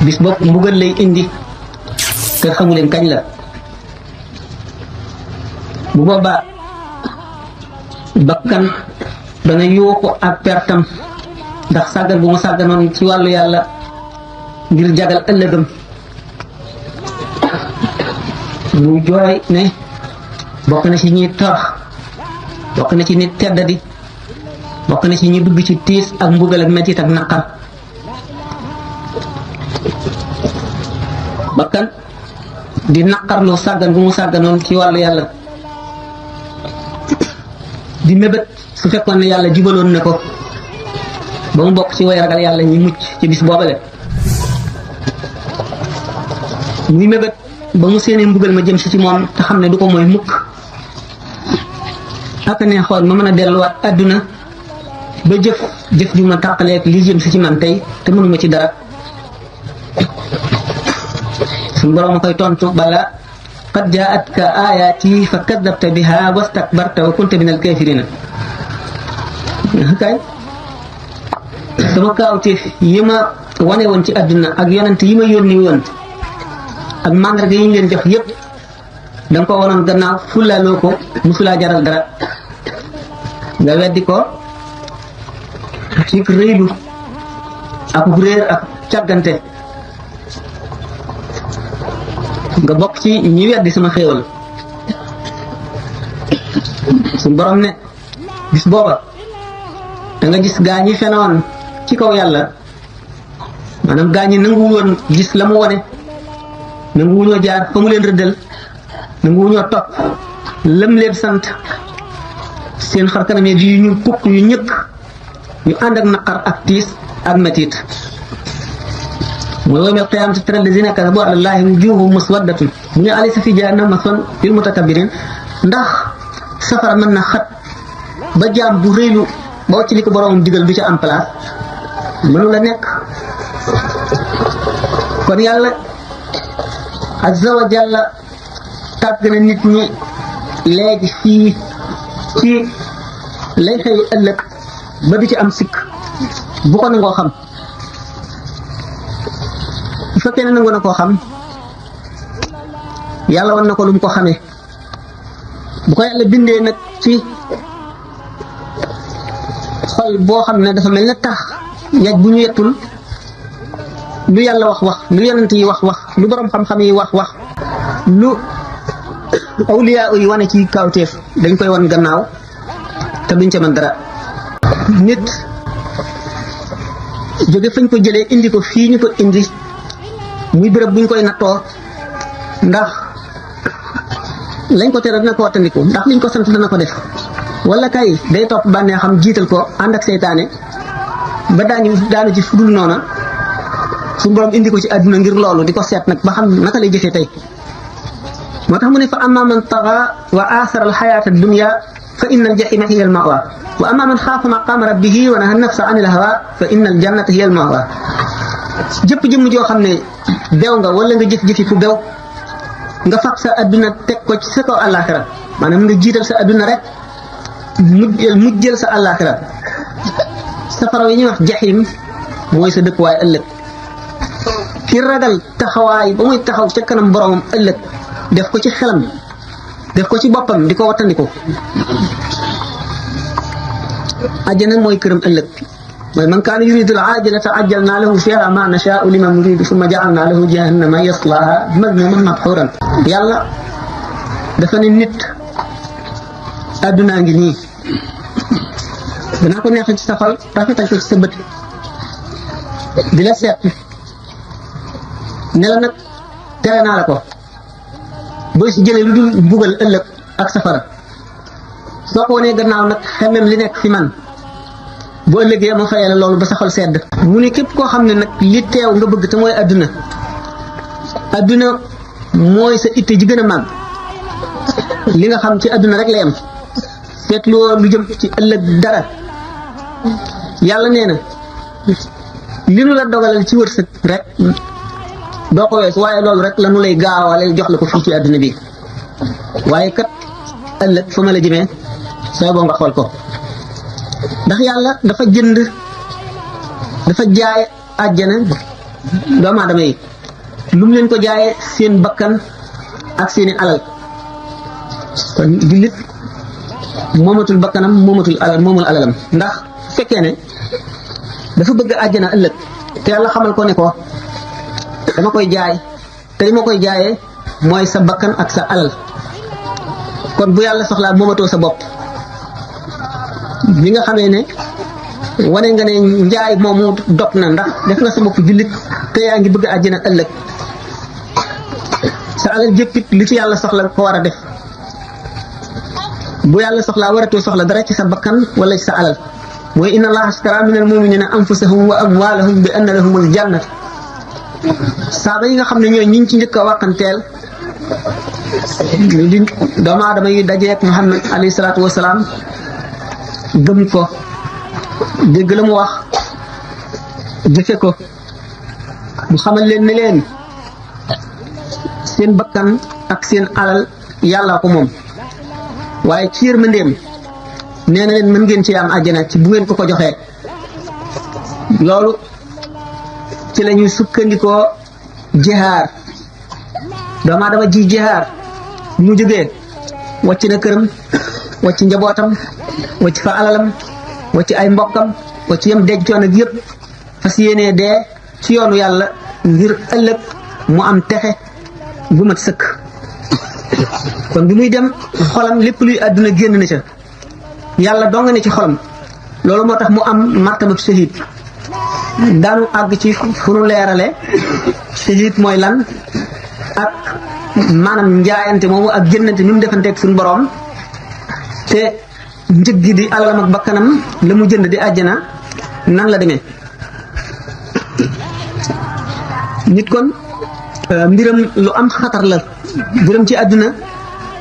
bis bopp mbugal lay indi te xamu leen kañ la. bu boobaa bakkan dana yuuxu ak pertam ndax sàggan bu mu sàgganoon ci wàllu yàlla ngir jagal ëllëgam. muy jooy ne bokk na ci ñi torox, bokk na ci nit teddadi, bokk na ci ñi dugg ci tiis ak mbugal ak metit ak naqar. bakkan di naqarlu sàggan bu mu sàgganoon ci wàllu yàlla, di mébét su fekkoon ne yàlla jubaloon na ko ba mu bokk ci way ragal yàlla ñi mucc ci bis boobale. muy mébét ba mu séenee mbugal ma jëm si ci moom te xam ne du ko mooy mukk. ak ne xool ma mën a delluwaat àdduna ba jëf ju ma tàqaleeg li jëm si ci man tey te mënuma ci dara. suñu borom a koy tontu bala qad jaatka ayaati fa kadabta biha wastakbarta wa kunta min alkafirina. kay sama kaawteef yi ma wane woon ci àdduna ak yonent yi ma yónni woon ak màndarga yi ñu leen jox yépp da nga ko wanoon gannaaw fulaaloo ko musulaa jaral dara nga weddi ko ci réylu ak réer ak càggante nga bokk ci ñi weddi sama xéewal. suñu borom ne bis booba da nga gis gaa ñi fenoon ci kaw yàlla, maanaam gaa ñi nanguwul woon gis la mu wone, nanguwuñoo jaar fa mu leen rëddal, nanguwuñoo topp lam leen sant. seen xar kanam yi ñu kukk yu ñëkk ñu ànd ak naqar ak tiis ak metit. mooy yawmal qiyaamati tara llaziina kazabu ala llaahi wujuuhuhum muswaddatun mu ne alaysa fi jahannama maswan lil mutakabbiriin. ndax safara mën na xat ba jaam bu réylu ba wàcc li ko boroomam digal du ca am place? mënu la nekk. kon yàlla azza wa jalla tàgg na nit ñi léegi fii ci lay xëy ëllëg ba du ci am sikk bu ko nangoo xam. bu fekkee ne nangu na koo xam, yàlla wan na ko lu mu ko xamee. bu ko yàlla bindee nag ci xol boo xam ne dafa mel ne tax yaj bu ñu yettul, lu yàlla wax lu yonent yi wax lu borom xam-xam yi wax lu awliyaa yi wane ci kawteef dañ koy wan gannaaw te duñ ca mën dara. nit jóge fañ ko jëlee indi ko fii ñu ko indi muy béréb buñ koy nattoo, ndax lañ ko tere dina ko wattandiku, ndax liñ ko sant dana ko def, wala kay day topp bànnee xam jiital ko ànd ak seytaane ba daanu ci fudul noona. suñu borom indi ko ci àdduna ngir loolu di ko seet nag ba xam naka lay jëfee tey. moo tax mu ne fa amma man taxa wa aasara alxayaata dunya fa inna aljahima hiya almawa wa amma man xaafa maqaama rabbihi wa naha nafsa an ilhawa fa inna aljannata hiya almawa. jëpp jëmm joo xam ne bew nga wala nga jëf-jëfi ku bew nga fab sa àdduna teg ko ci sa kaw àllaaxira, maanaam nga jiital sa àdduna rek mujjël sa àllaaxira. safara yi ñuy wax jaxim mooy sa dëkkuwaay ëllëg. ki ragal taxawaay ba muy taxaw ca kanam boromam ëllëg def ko ci xelam, def ko ci boppam, di ko wattandiku, àjjana mooy këram ëllëg. mooy man kaana yuridu al-aajilata ajjalnaa lahu fiihaa maa nashaa'u liman nuriidu summa ja'alnaa lahu jahannama yaslaahaa madmuuman madhuuran. yàlla dafa ne nit àddunaa ngi nii, danaa ko neexal ci sa xol, rafetal ko ci sa bët, di la seet ne la nag tere naa la ko boo si jëlee lu dul mbugal ëllëg ak safara. soo ko wanee gannaaw nag xemem li nekk fi man, bu ëllëgee ma fayal loolu ba sa xol sedd. mu ne képp koo xam ne nag li teew nga bëgg te mooy adduna mooy sa itte ji gën a màgg. li nga xam ci adduna rek la yem, seetloo lu jëm ci ëllëg dara. yàlla nee na li nu la dogalal ci wërsëg rek doo ko wees, waaye loolu rek la nu lay gaawale jox la ko fii ci adduna bi. waaye kat ëllëg fa ma la jëmee sooy boo nga xool ko. ndax yàlla dafa jaay àjjana doomu aadama yi lu mu leen ko jaayee seen bakkan ak seeni alal kon jullit moomatul bakkanam moomul alalam ndax fekkee ne dafa bëgg àjjana ëllëg te yàlla xamal ko ne ko dama koy jaay te li ma koy jaayee mooy sa bakkan ak sa alal kon bu yàlla soxlaa moomatoo sa bopp bi nga xamee ne wane nga ne njaay moomu dog na ndax def nga sa bopp jullit te yaa ngi bëgg àjjana ëllëg sa alal jëppit li ci yàlla soxla ko war a def bu yàlla soxlaa waratoo soxla dara ci sa bakkan wala ci sa alal mooy inna allaha ashtara minal mu'minina anfusahum wa amwalahum bi anna lahumul jannat saaba yi nga xam ne ñooy ñi ci njëkk a wàqanteel di doomu aadama yi dajeek Muhammad alayhi salaatu wasalaam gëm ko dégg la mu wax jëfe ko mu xamal leen ne leen seen bakkan ak seen alal yàllaa ko moom waaye ci yërmandeem nee na leen mën ngeen ci am àjjana ci bu ngeen ko joxee loolu ci la ñuy sukkandikoo jihaar doomu aadama ji jihaar mu jógee wàcc na këram wàcc njabootam wàcc fa alalam wàcc ay mbokkam wàcc yam dencoon ak yëpp fas yéenee dee ci yoonu yàlla ngir ëllëg mu am texe bu mat sëkk kon bi muy dem xolam lépp luy àdduna génn na ca yàlla dong ne ci xolam loolu moo tax mu am martabab shahid daanu àgg ci fu nu leerale shahid mooy lan ak maanaam njaayante moomu ak jënnante mi mu defanteeg suñu boroom te njëg gi di alalam ak bakkanam la mu jënd di àjjana nan la demee nit kon mbiram lu am xatar la mbiram ci àdduna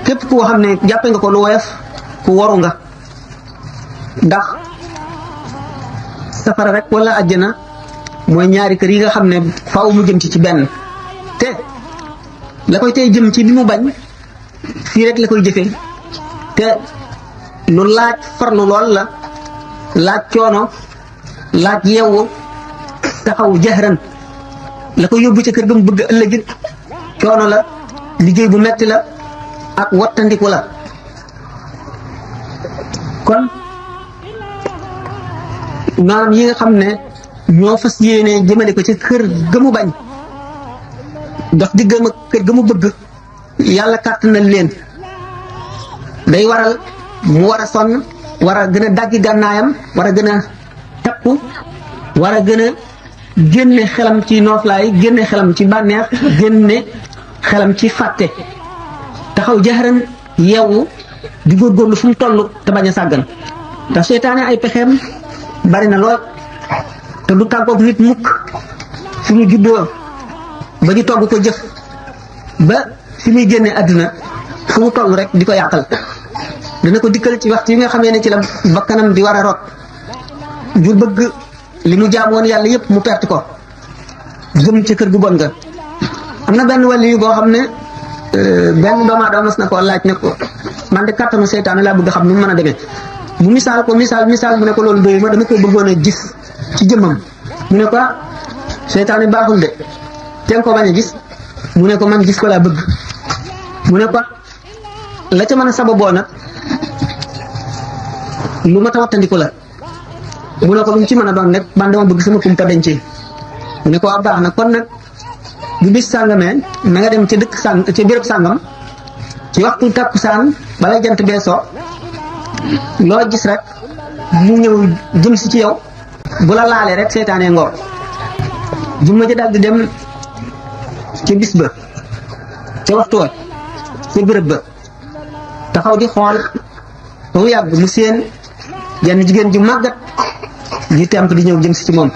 képp koo xam ne jàppe nga ko lu woyof ku waru nga ndax safara rek wala àjjana mooy ñaari kër yi nga xam ne faaw mu jëm ci benn te la koy tey jëm ci bi mu bañ fii rek la koy jëfee te lu laaj farlu lool la laaj coono laaj yeewu taxaw jahran la ko yóbbu ca kër ga mu bëgg ëllëgit coono la liggéey bu metti la ak wattandiku la kon maanaam yi nga xam ne ñoo fas yéene jëmale ko ca kër ga mu bañ dox diggam ak kër ga mu bëgg yàlla kàttanal leen day waral mu war a sonn war a gën a daggi gànnaayam war a gën a takku war a gën a génne xelam ci nooflaay génne xelam ci bànneex génne xelam ci fàtte taxaw jaxaran yeewu di góorgóorlu fu mu toll te bañ a sàggan ndax seytaane ay pexeem bari na lool te du tàggoog nit mukk fi mu juddoo ba ñu togg ko jëf ba fi muy génne àdduna fu mu toll rek di ko yàqal dana ko dikkal ci waxtu yi nga xamee ne ci la bakkanam di war a rot ngir bëgg li mu jaamoon yàlla yëpp mu perte ko jëm ci kër gu bon nga am na benn wàll yu boo xam ne benn doomu aadama mas na ko laaj ne ko man de kàttanu seytaane laa bëgg xam ni mu mën a demee mu misaal ko misaal mu ne ko loolu doyu ma dama ko bëggoon a gis ci jëmmam mu ne ko seytaane baaxul de teen ko bañ a gis mu ne ko man gis ko laa bëgg mu ne ko la ca mën a sababoo nag lu ma tawattandiku la mu ne ko lu mu ci mën a doon rek man dama bëgg sama kumpa dañ ci mu ne ko waa baax na kon nag bu bis sàngamee na nga dem ca dëkk sàng ca béréb sàngam ci waxtu takkusaan balay jant bee soo loo gis rek mu ñëw jëm si ci yow bu la laalee rek seytaanee ngoor jumma ja daal di dem ca bis ba ca waxtu wa ca béréb ba taxaw di xool ba mu yàgg mu seen jenn jigéen ju màggat di temp di ñëw jëm si ci moom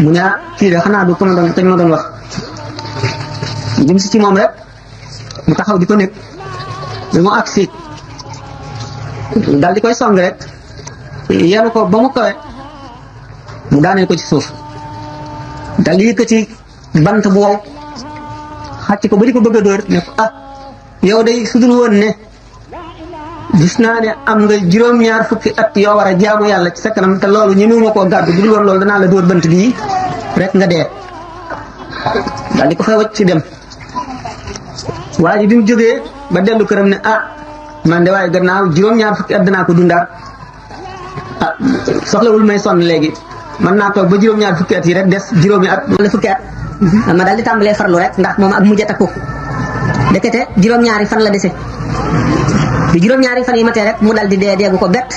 mu ne kii de xanaa du ko ma doon kañ ma doon wax jëm si ci moom rek mu taxaw di ko nekk ba mu agsi dal di koy song rek yenu ko ba mu kawe mu daaneel ko ci suuf dal di yëkkati bant bu wow xàcc ko ba di ko bëgg a dóor ne ko yow day sudul woon ne gis naa ne am nga juróom-ñaar fukki at yoo war a jaamu yàlla ci sa kanam te loolu ñemewuma koo gàddu bu dul woon loolu danaa la dóor bant bii rek nga dee daal di ko fay wacc ci dem waa ji bi mu jógee ba dellu këram ne ah man de waaye gannaaw juróom-ñaar fukki at danaa ko dundaat ah soxlawul may sonn léegi mën naa toog ba juróom-ñaar fukki at yi rek des juróomi at wala fukki at ma daal di tàmbalee farlu rek ndax moom ak mujj a takku dekete juróom-ñaari fan la dese bi juróom-ñaari fan yi matee rek mu dal di dee deegu ko bett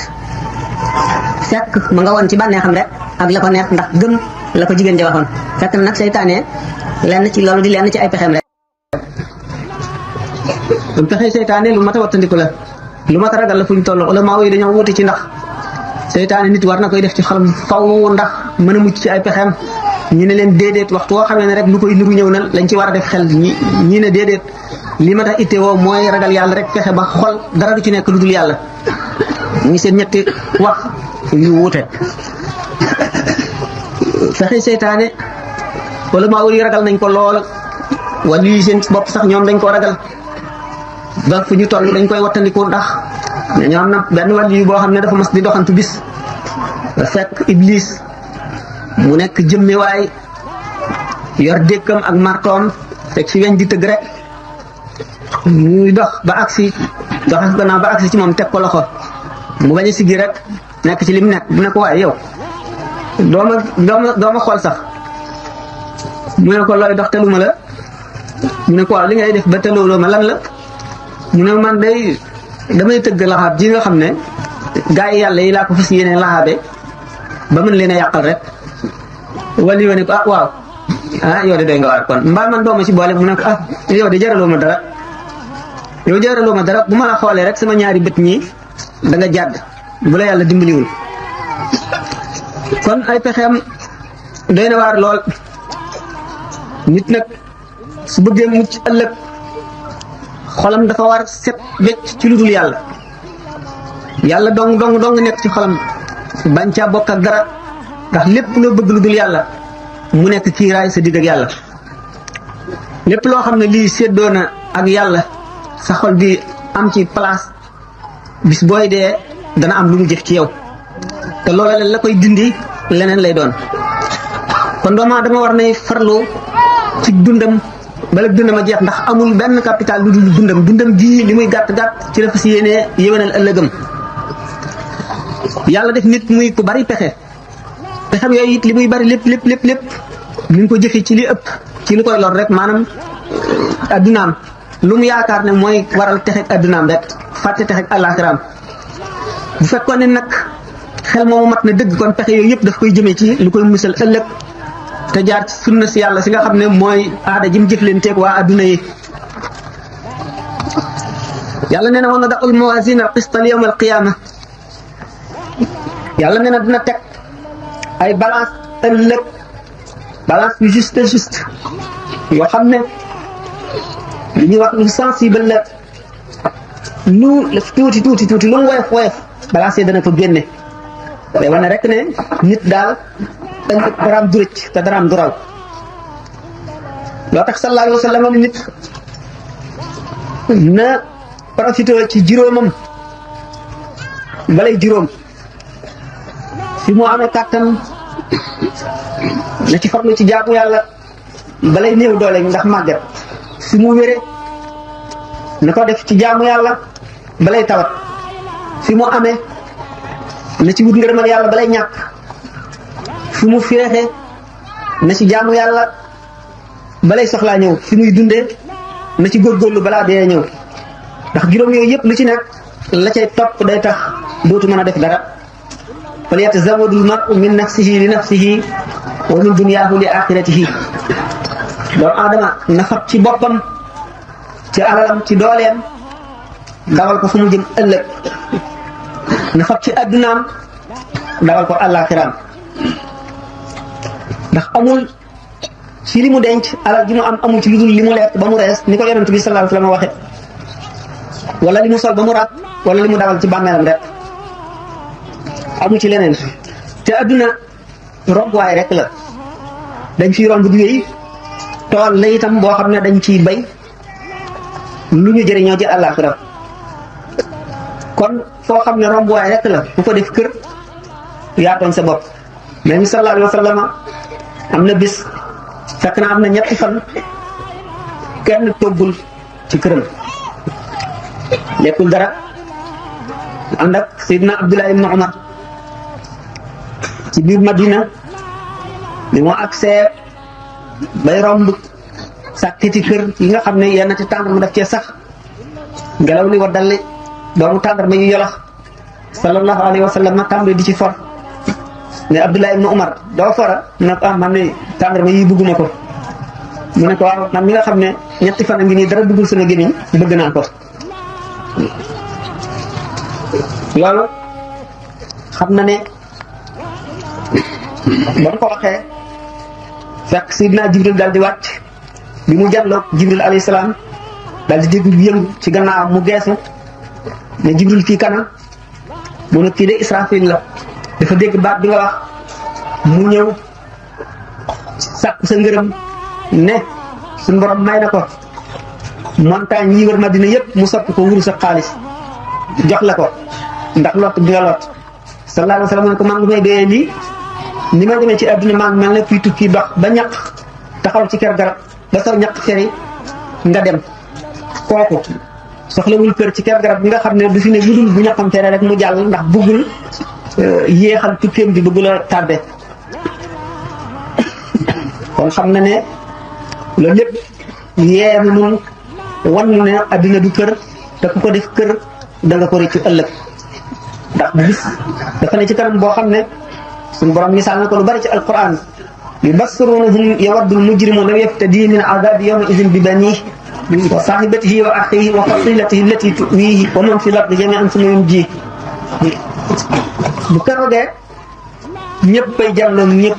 fekk ma nga woon ci bànneexam rek ak la ko neex ndax gëm la ko jigéen ja waxoon fekk na nag seytaane lenn ci loolu di lenn ci ay pexeem rek pexe seytaane lu mat a wattandiku la lu mat a ragal la fu ñu toll wala maa yi dañoo wuti ci ndax seytaane nit war na koy def ci xalam faw ndax mën a mucc ci ay pexeem ñu ne leen déedéet waxtu woo xamee ne rek lu koy nuru ñëw na lañ ci war a def xel ñi ne déedéet li ma tax itte woo mooy ragal yàlla rek fexe ba xol dara du ci nekk lu dul yàlla ñu seen ñetti wax yu wuute fexe seytaane wala maa yi ragal nañ ko lool wala yi seen bopp sax ñoom dañ ko ragal ba fu ñu toll dañ koy wattandiku ndax ñoo am na benn wàll yu boo xam ne dafa mas di doxantu bis fekk iblis mu nekk jëmmewaay yor dékkam ak martoom teg ci weñ di tëgg rek muy dox ba agsi doxas gannaaw ba agsi ci moom teg ko loxo mu bañ a siggi rek nekk ci lim nekk bu ne ko waaye yow dooma xool sax mu ne ko looy dox teluma la mu ne ko waaw li ngay def ba telooloo ma lan la mu ne man day damay tëgg laxaab ji nga xam ne gaa yi yàlla yi laa ko fas yéene laxaabe ba mën leen a yàqal rek wala yoo ne ko ah waaw ah yow de doy nga waar kon mbaa man dooma ci boole mu ne ko ah yow de jaraloo ma dara yow jaraloo ma dara bu ma la xoolee rek sama ñaari bët ñii da nga jàdd bu la yàlla dimbaliwul kon ay pexeem doy na waar lool nit nag su bëggee mucc ëllëg xolam dafa war set wecc ci lu dul yàlla yàlla dong nekk ci xolam bañ caa bokk ak dara ndax lépp loo bëgg lu dul yàlla mu nekk kiiraay sa digg ak yàlla lépp loo xam ne lii séddoo na ak yàlla sa xol bi am ci place bis booy dee dana am lu mu jëf ci yow te loola la koy dindi leneen lay doon kon dama war nay farlu ci dundam bala dundam a jeex ndax amul benn capital lu dul dundam gii li muy gàtt ci la fas yéenee yéwénal ëllëgam yàlla def nit muy ku bari pexe pexem yooyu it li muy bari lépp li ñu ko jëfee ci li ëpp ci li koy lor rek maanaam addunaam lu mu yaakaar ne mooy waral texeg addunaam rek fàtte texeg àllaaxiraam bu fekkoon ne nag xel moomu mat na dëgg kon pexe yooyu yëpp daf koy jëmee ci lu koy musal ëllëg te jaar ci sunna si yàlla si nga xam ne mooy aada ji mu jëflanteeg waa adduna yi yàlla nee na wa nada'u al-mawaazina al-qista li yawm al-qiyaama yàlla nee na dina teg ay balance ëllëg balance yu juste yoo xam ne li ñuy wax lu sensible la lu tuuti lu mu woyof balance yi dana ko génne day wane rek ne nit daal ëllëg daraam du rëcc te daraam du raw loo tax sallallahu alayhi wa sallam nit na profité ci juróomam balay juróom fi mu amee kàttan na ci farlu ci jaamu yàlla balay néew doole ndax màgget fi mu wére na ko def ci jaamu yàlla balay tawat fi mu amee na ci wut ngërëmal yàlla balay ñàkk fi mu féexe na ci jaamu yàlla balay soxlaa ñëw fi muy dundee na ci góorgóorlu balaa dee ñëw ndax juróom yooyu yëpp lu ci nekk la cay topp day tax dootu mën a def dara fal yatazawwadu l-mar'u min nafsihi li nafsihi wa min dunyaahu li aaxiratihi doomu aadama na fab ci boppam ci alalam ci dooleem dawal ko fu mu jëm ëllëg na fab ci addunaam dawal ko àllaaxiraam ndax amul ci li mu denc alal ji mu am amul ci lu dul li mu lekk ba mu rees ni ko yonent bi sallallahu alayhi wa sallam waxe wala li mu sol ba mu rat wala li mu dawal ci bàmmeelam rek amul ci leneen te adduna rombuwaay rek la dañ fiy romb di tool la itam boo xam ne dañ ciy bay lu ñu jëriñoo ci àllaaxira kon foo xam ne rombuwaay rek la bu fa def kër yaa tooñ sa bopp mais sallallahu alayhi wa sallam am na bis fekk na am na ñetti fan kenn toggul ci këram lekkul dara ànd ak Seydina Abdullah ibn Umar ci biir Madina bi moo agsee bay romb sàkkiti kër yi nga xam ne yenn ci tàndarma daf cee sax ngelaw li waddal doomu tàndarma yu yolax sallallahu alayhi wa sallam ma tàmbali di ci for ne Abdullah ibn Umar doo fora mu ne ko man ne tàndarma yi bëgguma ko mu ne ko waaw man mi nga xam ne ñetti fan a ngi nii dara duggul sama gémmiñ bëgg naa ko loolu xam na ne ba mu ko waxee fekk Sidna Jibril daal di wàcc bi mu jàlloog Jibril alayhi salaam daal di dégg yëngu ci gannaaw mu geesu ne Jibril kii kana mu ne kii de Israfil la dafa dégg baat bi nga wax mu ñëw sàkku sa ngërëm ne suñu borom may na ko montagne yi wër Madina yëpp mu soppi ko wuru sa xaalis jox la ko ndax lot bi nga lot sallallahu alayhi wa sallam ne ko maa ngi may dee nii ni ma demee ci àdduna maa ngi mel ne kuy tukki dox ba ñaq taxaw ci kër garab ba saw ñaq feri nga dem kooku soxlawul kër ci kër garab bi nga xam ne du fi ne lu dul bu ñaqam fere rek mu jàll ndax bëggul yéexal tukkeem bi bëggul a tardé kon xam na ne loolu lépp yeem nun wan ne àddina du kër te ku ko def kër da nga ko rëccu ëllëg ndax bis dafa ne ci kanam boo xam ne suñu borom misaal na ko lu bari ci alquran yubassirunahum yawaddu al-mujrimu law yaftadi min adabi yawma idhin bi banihi wa sahibatihi wa akhihi wa fasilatihi allati tuwihi wa man fil ardi jami'an thumma yunjihi bu keroogee ñëpp ay jàlloo ñëpp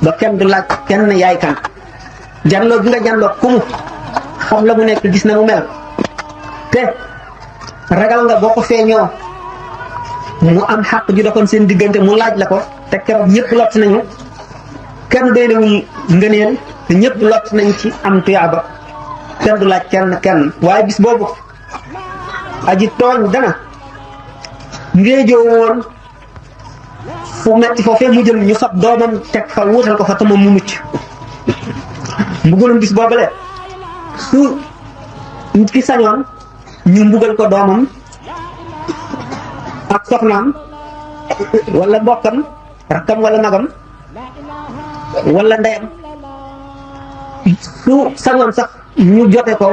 ba kenn du laaj kenn yaay kan jàlloo gi nga jàlloo kumu xam la mu nekk gis na mu mel te ragal nga boo ko feeñoo mu am xàq ju doxoon seen diggante mu laaj la ko te keroog ñëpp lott nañu kenn doylewul ngëneel te ñëpp lott nañ ci am tuyaaba kenn du laaj kenn waaye bis boobu aji tooñ dana ngéejoo woon fu metti foofee mu jëm ñu fab doomam teg fa wuutal ko fa te moom mu mucc mbugalum bis boobale su nit ki sañoon ñu mbugal ko doomam ak soxnaam wala mbokkam rakkam wala magam wala ndeyam su sañoon sax ñu jote ko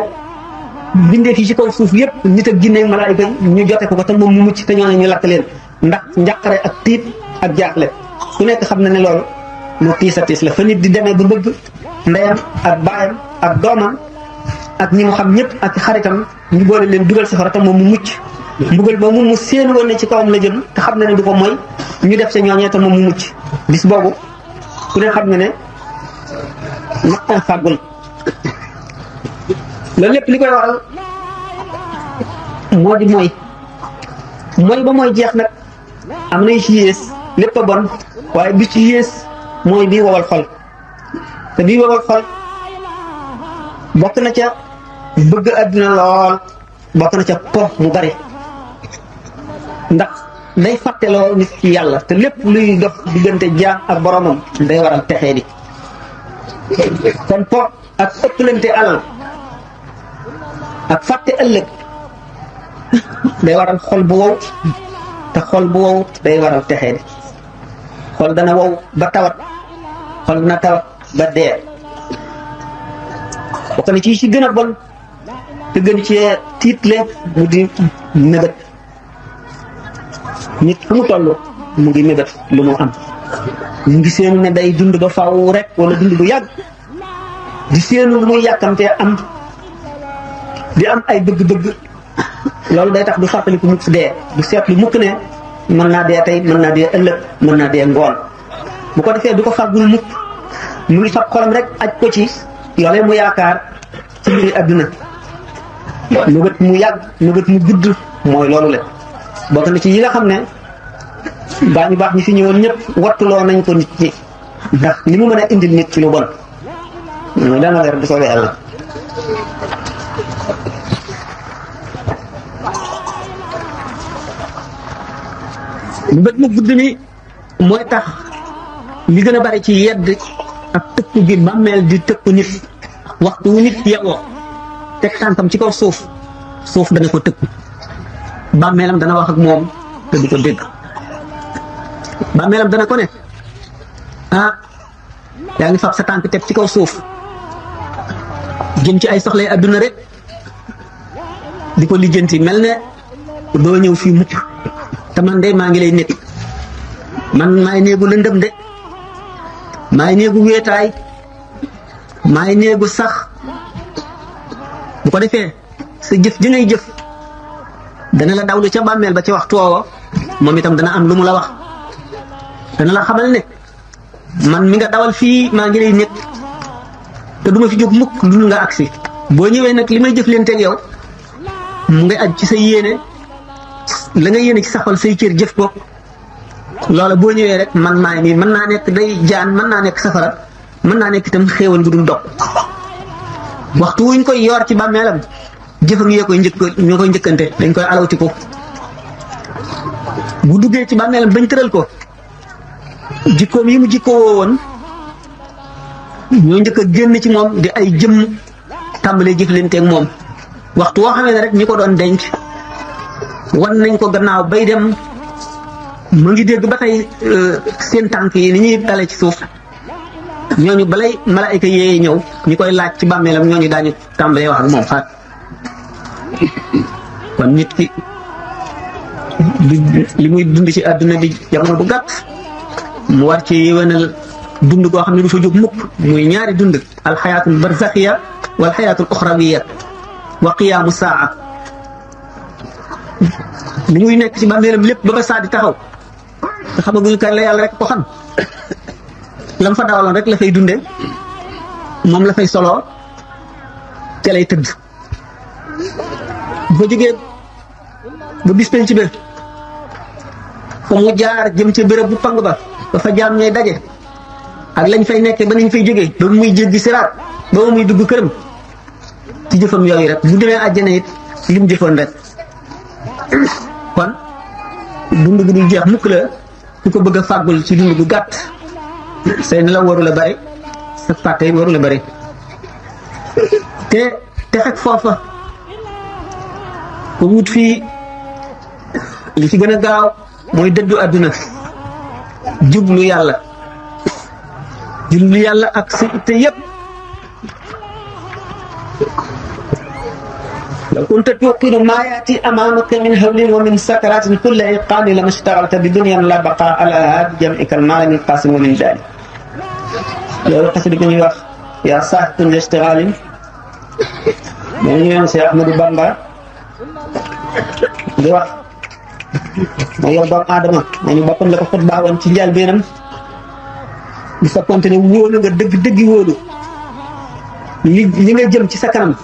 bindee fii ci kaw suuf yépp nit ak jinne malaayika ñu jote ko te moom mu mucc te ñooñu ñu lakk leen ndax njàqare ak tiit ak jaaxle ku nekk xam na ne loolu lu tiis a tiis la fa nit di demee ba bëgg ndeyam ak baayam ak doomam ak ñi mu xam ñëpp ak xaritam ñu boole leen dugal safara te moom mu mucc mbugal ba mu seen woon ne ci kawam la jëm te xam na ne du ko mooy ñu def sa ñooñee te moom mu mucc bis boobu ku ne xam nga ne naqan fàggul loolu lépp li koy waral moo di mooy ba mooy jeex nag am nay ci yées lépp a bon waaye bi ci yées mooy bii wowal xol te bii wowal xol bokk na ca bëgg àdduna lool bokk na ca po mu bari ndax day fàtteloo nit ci yàlla te lépp luy dox diggante jaam ak boromam day waral texee di kon po ak ëpplante alal ak fàtte ëllëg day waral xol bu wow te xol bu wow day waral texee di xol dana wow ba tawat xol dana tawat ba dee bokk na ci gën a bon te gën ci tiitle mu di mébét nit fu mu toll mu ngi mébét lu mu am mu ngi seenu ne day dund ba faaw rek wala dund bu yàgg di seenu lu muy yàkkamtee am di am ay bëgg-bëgg loolu day tax du fàttaliku mukk dee du seetlu mukk ne mën naa dee tey mën naa dee ëllëg mën naa dee ngoon bu ko defee du ko fàggul mukk mu ngi fab xolam rek aj ko ci loolee mu yaakaar ci mbiri àdduna nëbët mu yàgg nëbët mu gudd mooy loolu la bokk na ci yi nga xam ne baa ñu baax ñi fi ñëwoon ñëpp wattuloo nañ ko nit ñi ndax li mu mën a indil nit ci lu bon dana leer bu soobee yàlla nëbët mu gudd mi mooy tax li gën a bari ci yedd ak tëkku gi bàmmeel di tëkku nit waxtu wu nit yeewoo teg tànkam ci kaw suuf dana ko tëkku bàmmeelam dana wax ak moom te du ko dégg bàmmeelam dana ko ne yaa ngi fab sa tànk teg ci kaw suuf jëm ci ay soxlay adduna rek di ko lijjanti mel ne doo ñëw fii mukk te man de maa ngi lay nekk man maay néegu lëndëm de maay néegu wéetaay maay néegu sax bu ko defee sa jëf ji ngay jëf dana la dawlu ca bàmmeel ba ci waxtu woowa moom itam dana am lu mu la wax dana la xamal ne man mi nga dawal fii maa ngi lay nekk te duma fi jóg mukk lu nga agsi boo ñëwee nag li may jëf leen teg yow mu ngi aj ci sa yéene la nga yéene ci sa xol say cër jëf ko loola boo ñëwee rek man maay nii mën naa nekk day jaan mën naa nekk safara mën naa nekk itam xéewal gu dul dog waxtu wuñ koy yor ci bàmmeelam jëfam yee koy ñoo koy njëkkante dañ koy alawti ko bu duggee ci bàmmeelam bañ tëral ko jikkoom yi mu jikkoo woon ñoo njëkk a génn ci moom di ay jëmm tàmbalee jëflanteeg moom waxtu woo xamee ne rek ñi ko doon denc wan nañ ko gannaaw bay dem mu ngi dégg ba tey seen tànk yi ni ñuy dale ci suuf ñooñu balay malaayka yee ñëw ñi koy laaj ci bàmmeelam ñooñu daañu tàmbalee wax ak moom xaat kon nit ki li muy dund ci àdduna di jamono bu gàtt mu war ci yéwénal dund koo xam ne du fa jóg mukk muy ñaari dund alxayaatul barzaxiya wal xayaatul uxrawiya wa qiyaamu saa li muy nekk ci bàmmeelam lépp ba saa di taxaw te xamaguñu kan la yàlla rek ko xam lam fa dawaloon rek la fay dunde moom la fay soloo ca lay tëdd bu fa jógee ba bis penc ba fa mu jaar jëm ca béréb bu pang ba ba fa jaam ñooy daje ak lañ fay nekkee ba nañ fay jógee ba muy jéggi siraat ba muy dugg këram ci jëfam yooyu rek bu demee àjjana it lim jëfoon rek kon dund gu dul jeex mukk la ku ko bëgg a fàggul ci dund gu gàtt say nelaw waru la bari sa fàtte waru la bari te xek foofa ko wut fii li ci gën a gaaw mooy dëddu àdduna jublu yàlla ak sa itte yépp law kunta tuqinu maa yaati amaamaka min hawlin wa min sakaratin kulla iqaani lama ishtagalta bi dunyan la baqa ala haadi jam'ika al-maali min qaasim wa min daali loolu xasida ko ñuy wax yaa saaxitun li ishtigalin moo ñu yoon Cheikh Ahmadou Bamba di wax moo yow doomu aadama moo ñu boppam la ko xutbaa woon ci njaal beenam di fekkonte ne wóolu nga dëgg wóolu li nga jëm ci sa kanam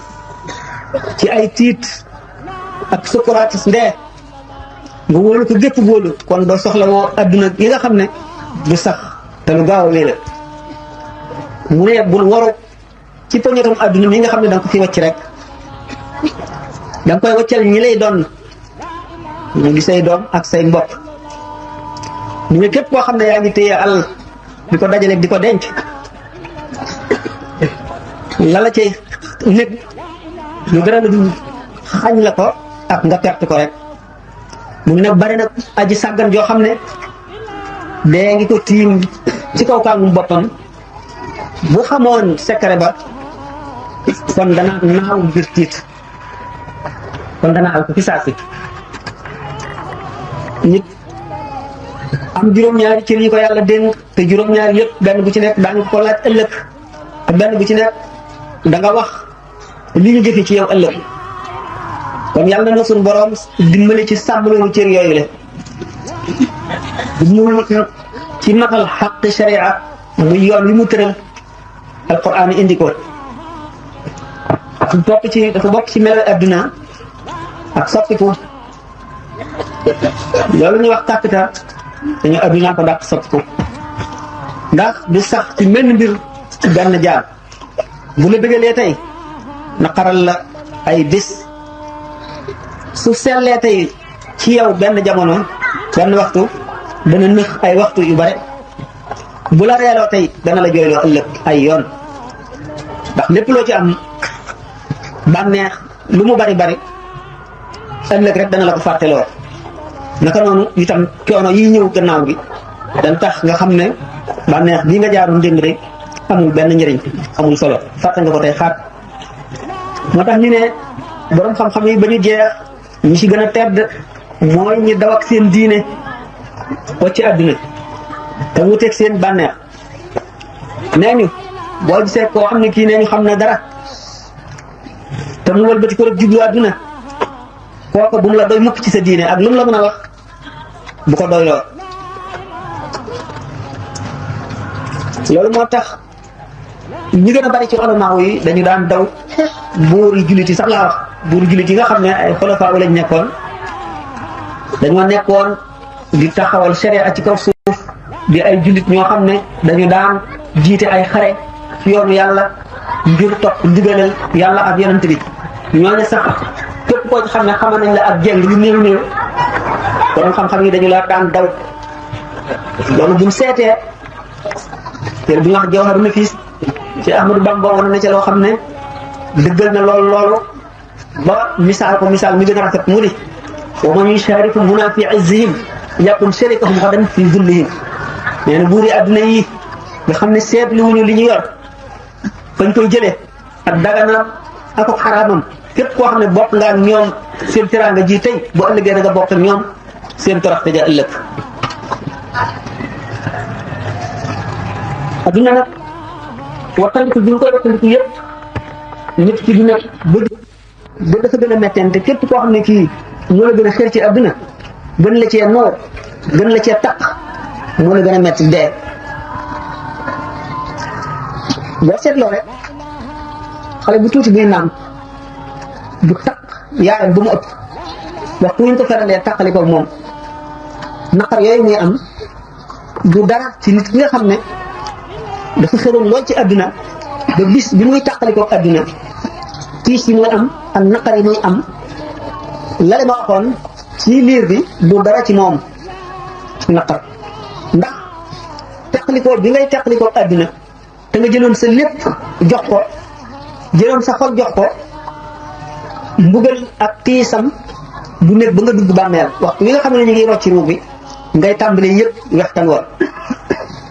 ci ay tiit ak sukkuraatis ndee nga wóolu ko gépp wóolu kon doo soxla woo adduna yi nga xam ne du sax te lu gaaw a wéy la mu ne bul waru ci poñetam adduna mi nga xam ne danga ko fi wàcc rek danga koy wàccal ñi lay doon ñu di say doom ak say mbokk ñu ne képp koo xam ne yaa ngi téye alal di ko dajale di ko denc la cay nekk lu gën a dul xañ la ko ak nga perte ko rek mu ngi nag bari nag aji sàggan joo xam ne dee ngi ko tiim ci kaw kàngum boppam bu xamoon secret ba kon dana naaw ngir tiit kon dana al ko fi saasi nit am juróom-ñaari cër yi ko yàlla dénk te juróom-ñaari yëpp benn bu ci nekk daañu ko laaj ëllëg te benn bu ci nekk da nga wax li ñu jëfe ci yow ëllëg kon yàlla na suñu borom dimbali ci sàmm loolu cër yooyu la dimbali ci matal xaqi sharia muy yoon wi mu tëral alquran indi ko dafa bokk ci melo adduna ak soppiku loolu ñuy wax capital dañu adduna ko dàq soppiku ndax du sax ci menn mbir ci benn jaar bu la bëggalee tey naqaral la ay bis su sellee tey ci yow benn jamono benn waxtu dana nëx ay waxtu yu bare bu la reeloo tey dana la jooyloo ëllëg ay yoon ndax lépp loo ci am bànneex lu mu bari bari ëllëg rek dana la ko fàtteloo. naka noonu itam coono yi ñëw gannaaw gi dañ tax nga xam ne bànneex bii nga jaaroon démb rek amul benn njëriñ amul solo fàtte nga ko tey xaat. moo tax ñu ne borom xam-xam yi ba ñu jeex ñi ci gën a tedd mooy ñi daw ak seen diine wacc àdduna te wuteeg seen bànneex. nee ñu boo gisee koo xam ne kii nee ñu xam na dara te mu wëlbati ko rek jublu àdduna kooku bu mu la doy mukk ci sa diine ak lu mu la mën a wax bu ko doyloo. loolu moo tax ñi gën a bari ci ulamaaw yi dañu daan daw buuri jullit yi sax laa wax buuri jullit yi nga xam ne ay xulafaa lañ nekkoon dañoo nekkoon di taxawal sharia ci kaw suuf di ay jullit ñoo xam ne dañu daan jiite ay xare ci yoonu yàlla ngir topp ndigalal yàlla ak yonent bi. ñooñu sax képp koo ci xam ne xamal nañ la ak jeng lu néew néew borom xam-xam yi dañu la daan daw. loolu buñ seetee te bu ñu wax Jawharu Nafiis ci Ahmadu Bamba woon na ca loo xam ne dëggal na loolu ba misaal ko misaal mi gën a rafet mu ni wa man yusharikum huna fi izzihim yakun sharikahum ghadan fi dhullihim. nee na buuri àdduna yi nga xam ne seetlu wuñu li ñu yor fañ koy jëlee ak daganam ak xaraamam képp koo xam ne bokk nga ak ñoom seen teraanga ji tey bu ëllëgee da nga bokk ak ñoom seen toroxte ja ëllëg. adduna nag wattandiku bi ñu koy wattandiku yëpp nit ki dina bëgg ba dafa gën a mettente képp koo xam ne kii moo la gën a xër ci adduna gën la cee noor gën la cee taq moo la gën a metti dee. boo seetloo rek xale bu tuuti buy naan du taq yaayam ba mu ëpp waxtu ñu ko feralee taqali ko moom naqar yooyu muy am du dara ci nit ki nga xam ne dafa xëroon lool ci àdduna ba bis bi muy tàqalikoo àdduna tiis yi muy am ak naqar yi muy am lale ma waxoon ci liir bi du dara ci moom naqar ndax tàqalikoo bi ngay tàqalikoo àdduna te nga jëloon sa lépp jox ko jëloon sa xol jox ko mbugal ak tiisam du nekk ba nga dugg bàmmeel waxtu wi nga xam ne ñu ngi rocci ruub bi ngay tàmbalee yëpp wextan woon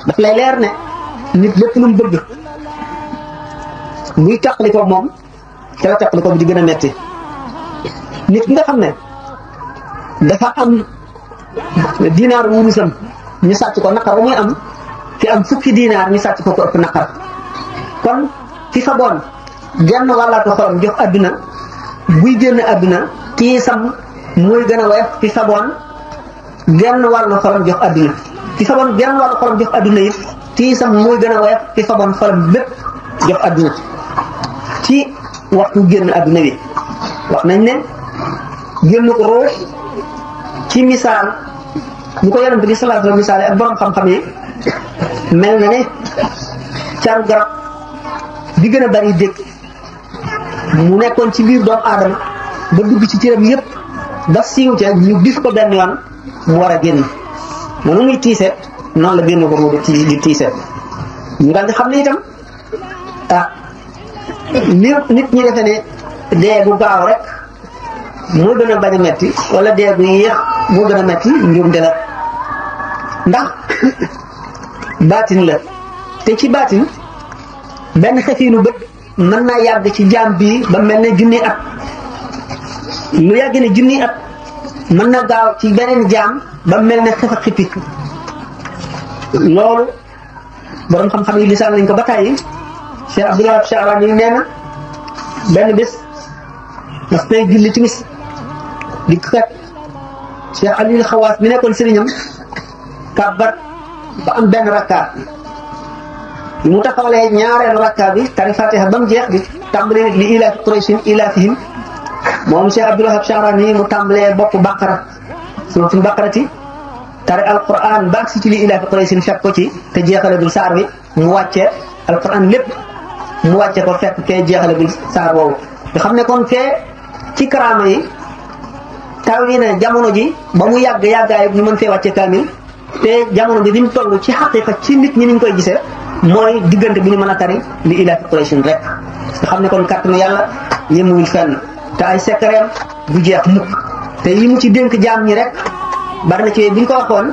daf lay leer ne nit lépp lu mu bëgg muy tàqalikoo moom ca la tàqalikoo bi di gën a metti. nit ki nga xam ne dafa am dinaar wurusam ñu sàcc ko naqar ba muy am fi am fukki dinaar ñu sàcc ko ëpp naqar kon fi fa boon genn wàllaatu xolam jox àdduna buy génn àdduna tiisam mooy gën a woyof fi fa boon genn wàllu xolam jox àdduna fi fa boon genn wàllu xolam jox àdduna it tiisam mooy gën a woyof fi fa boon xolam bépp jox àdduna ci waxtu génn àdduna bi. wax nañ ne génn ko ruux ci misaal ñu ko yonent bi sallallahu alayhi wa sallam misaale ak borom xam-xam yi mel na ne caru garab bi gën a bari dégg mu nekkoon ci biir doomu aadama ba dugg ci cëram yëpp ba siiw ca ñu bif ko benn yoon mu war a génn noonu muy tiise noonu la génn ko ruudu ci di tiise. ñu daal di xam ne itam nit ñi defe ne dee bu gaaw rek moo gën a bañ a metti wala dee bu yéex moo gën a metti njuumte la ndax baatin la te ci baatin benn xefiinu bët mën naa yàgg ci jaam bii ba mel ne junni at lu yàgg ne junni at mën na gaaw ci beneen jaam ba mel ne xef a xippi loolu borom xam-xam yi lisaan nañ ko ba tàyyi. Cheikh Abdoulaye Charani yi nee na benn bés daf nay julli timis di kat Cheikh Aliou Xawaas mi nekkoon sëriñam kàbbar ba am benn rakkaat bi mu taxawalee ñaareelu rakkaat bi tari Fatiha ba mu jeex di tàmbalee li ilaafi Qurayshin ilaafihim moom Cheikh Abdoulaye Charani mu tàmbalee bopp Baqara suuratul Baqarati tari alquran ba agsi ci li ilaafi Qurayshin fekk ko ci te jeexalegul saar bi mu wàccee alquran lépp mu wàcce ko fekk kee jeexalegul saar woowu nga xam ne kon fee ci karaama yi taw yi ne jamono ji ba mu yàgg yàggaay ñu mën fee wàcce kaamil te jamono bi ni mu toll ci xaqiqa ci nit ñi ni ñu koy gisee mooy diggante bi ñu mën a tari li ilaafi Quraysh rek nga xam ne kon kàttanu yàlla yemuwul fenn te ay secret du jeex mukk te yi mu ci dénk jaam ñi rek bari na ci bu ñu ko waxoon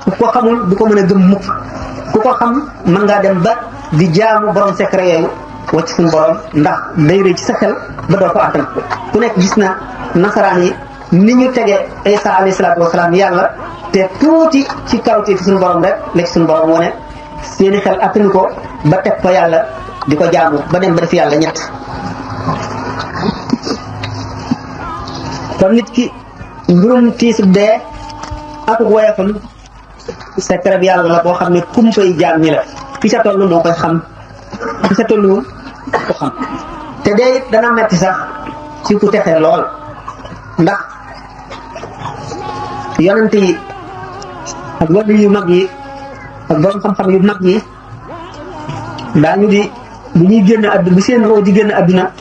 ku ko xamul du ko mën a gëm mukk ku ko xam mën ngaa dem ba di jaamu borom secret yooyu wacc suñu borom ndax day rëy ci sa xel ba doo ko attan ku nekk gis na nasaraan yi ni ñu tegee Isa alayhi salaatu wasalaam yàlla te tuuti ci kawti fi suñu borom rek la ci suñu borom wane seeni xel attanu ko ba teg ko yàlla di ko jaamu ba dem ba def yàlla ñett kon nit ki mbirum tiisub dee ak woyofam secret bi yàlla la boo xam ne kumpay jaam ñi la fi sa toll moo koy xam fi sa tolluwul ko xam te dee it dana metti sax ci ku texee lool ndax yonent yi ak wàllu yu mag yi ak borom xam-xam yu mag yi daañu di bu ñuy génn àdduna bu seen roo di génn àdduna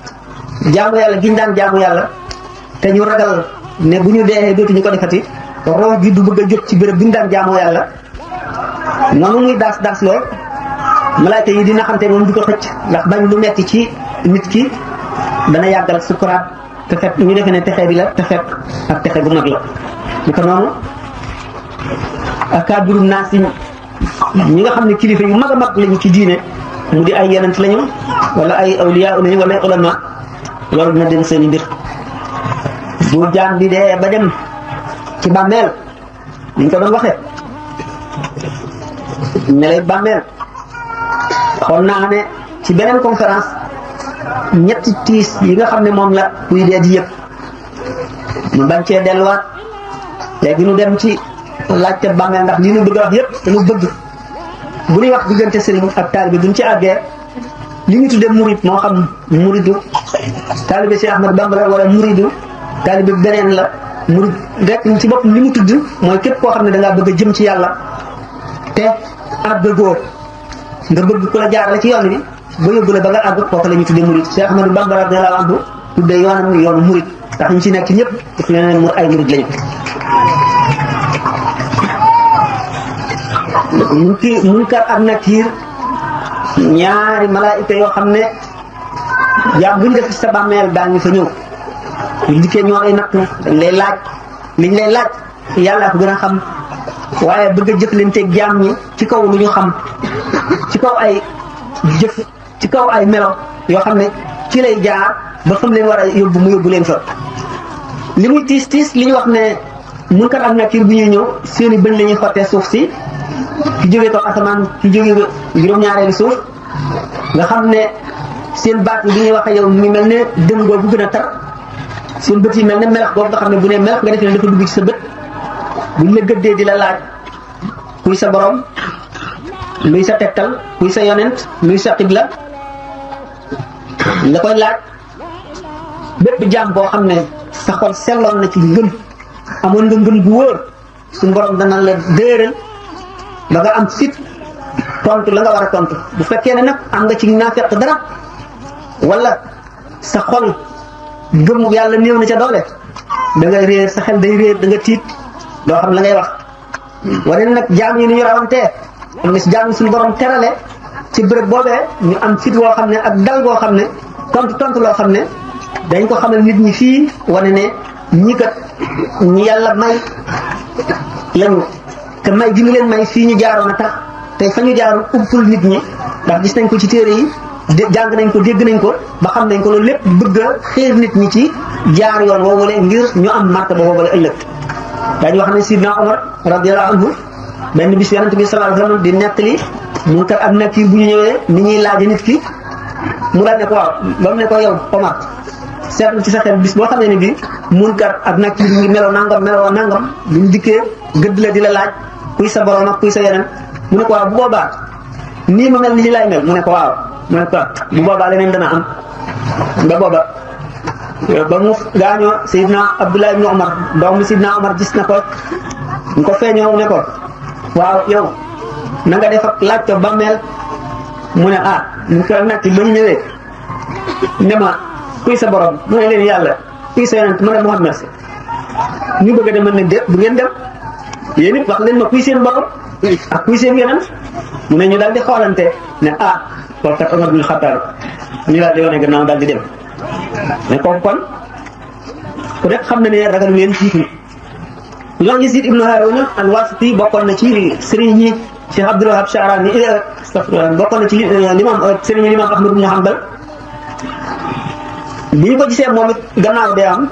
jaamu yàlla giñ daan jaamu yàlla te ñu ragal ne bu ñu dee dootuñu ko defati roo gi du bëgg a jóg ci béréb bi ñu daan jaamoo yàlla noonu muy daas lool malaayka yi dina xamte moom di ko xëcc ndax bañ lu metti ci nit ki dana yàggal sukuraat te fekk ñu defee ne texe bi la te fekk ak texe bu mag la ñu ko noonu akaabiru naas yi ñi nga xam ne kilifa yu mag a mag lañu ci diine mu di ay yenant lañu wala ay awliya lañu wala ay ulama loolu dina dem seeni mbir bu jaam bi dee ba dem ci bàmmeel ni ñu ko doon waxee ne lay bàmmeel xool naa ne ci beneen conférence ñetti tiis yi nga xam ne moom la kuy dee di yëpp ñu bañ cee delluwaat léegi ñu dem ci laajte bàmmeel ndax li ñu bëgg a wax yëpp dañu bëgg bu ñuy wax diggante sëriñ ak taalibe duñ ci àggee li ñu tuddee murid moo xam muridu taalibe Cheikh Ahmad Bamba la wala muridu taalibe beneen la murid rek ci bopp li mu tudd mooy képp koo xam ne dangaa bëgg a jëm ci yàlla te àggagoo nga bëgg ku la jaarale ci yoon bi ba yóbbu la ba nga àgg kooku la ñu tuddee murid Cheikh Ahmad Bamba radiyallahu anhu tuddee yoonam yoonu murid ndax ñu ci nekk ñëpp daf leen mur ay murid lañu Munkar ak Nakiir ñaari malaayika yoo xam ne jaam buñ def ci sa bàmmeel daañu fa ñëw ñu dikkee ñoo ay natt dañ lay laaj liñ lay laaj yàlla ko gën a xam waaye bëgg a jëflanteeg jaam ñi ci kaw lu ñu xam ci kaw ay jëf ci kaw ay melo yoo xam ne ci lay jaar ba xam leen war a yóbbu mu yóbbu leen fa li muy tiis li ñu wax ne Munkar ak Nakiir bu ñuy ñëw seeni bëñ la ñuy xottee suuf si ki jógee ko asamaan ki jógee juróom-ñaareelu suuf nga xam ne seen baat yi bi ñuy wax ak yow mu ngi mel ne dënn googu gën a tar seen bët yi mel ne melax boobu nga xam ne bu ne melax nga defee ne dafa dugg ci sa bët buñ la gëddee di la laaj kuy sa borom luy sa tegtal kuy sa yonent luy sa xibla la koy laaj bépp jaam boo xam ne sa xol selloon na ci ngëm amoon nga ngëm bu wóor suñu borom dana la dëral ba nga am fit tontu la nga war a tontu bu fekkee ne nag am nga ci naafeq dara wala sa xol gëm yàlla néew na ca doole da nga réer sa xel day réer da nga tiit doo xam la ngay wax wane nag jaam yi ni ñu rawantee am na si jaam yi suñu borom terale ci bërëb boobee ñu am fit woo xam ne ak dal goo xam ne tontu loo xam ne dañ ko xamal nit ñi fii wane ne ñi kat ñi yàlla may lañu te may gi ñu leen may fii ñu jaaroon a tax te fa ñu jaaroon umpul nit ñi ndax gis nañ ko ci téere yi jàng nañ ko dégg nañ ko ba xam nañ ko loolu lépp bëgg a xeer nit ñi ci jaar yoon woowale ngir ñu am martaba woowale ëllëg daañu wax ne Sidna Omar radiyallahu anhu benn bis yonent bi sallallahu alayhi wasallam di nettali Munkar ak Nakiir bu ñu ñëwee ni ñuy laaje nit ki mu daal ne ko waaw ba mu ne ko yow Omar seetlu ci sa xel bis boo xamee ne bi Munkar ak Nakiir mu ngi meloo nangam buñ dikkee gëdd la di la laaj kuy sa borom ak kuy sa yeneen mu ne ko waaw bu boobaa nii ma mel ni lay mel mu ne ko waaw mu ne ko bu boobaa leneen dana am ba booba ba mu gaañoo Seydina Abdullah ibn Omar doom bi Seydina Omar gis na ko ñu ko feeñoo ne ko waaw yow na nga def ak laaj ko bàmmeel mu ne ñu ko nag ba ñu ñëwee ne ma kuy sa borom mu ne leen yàlla kuy sa yonent mu ne Muhammad ñu bëgg a demal ne déet bu ngeen dem yéen it wax leen ma kuy seen borom ak kuy seen yonent mu ne ñu daal di xoolante ne kooku kat Omar bin Xattaab ñu daal di wane gannaaw daal di dem mais kooku kon ku nekk xam na ne ragal leen tiitu ñoo ngi Yazid ibnu Haaruna al-Waasiti bokkoon na ci sëriñ ñi Cheikh Abdul Wahab Sha'rani bokkoon na ci sëriñ Imam Ahmad ibn Hanbal bi ñu ko gisee moom it gannaaw day am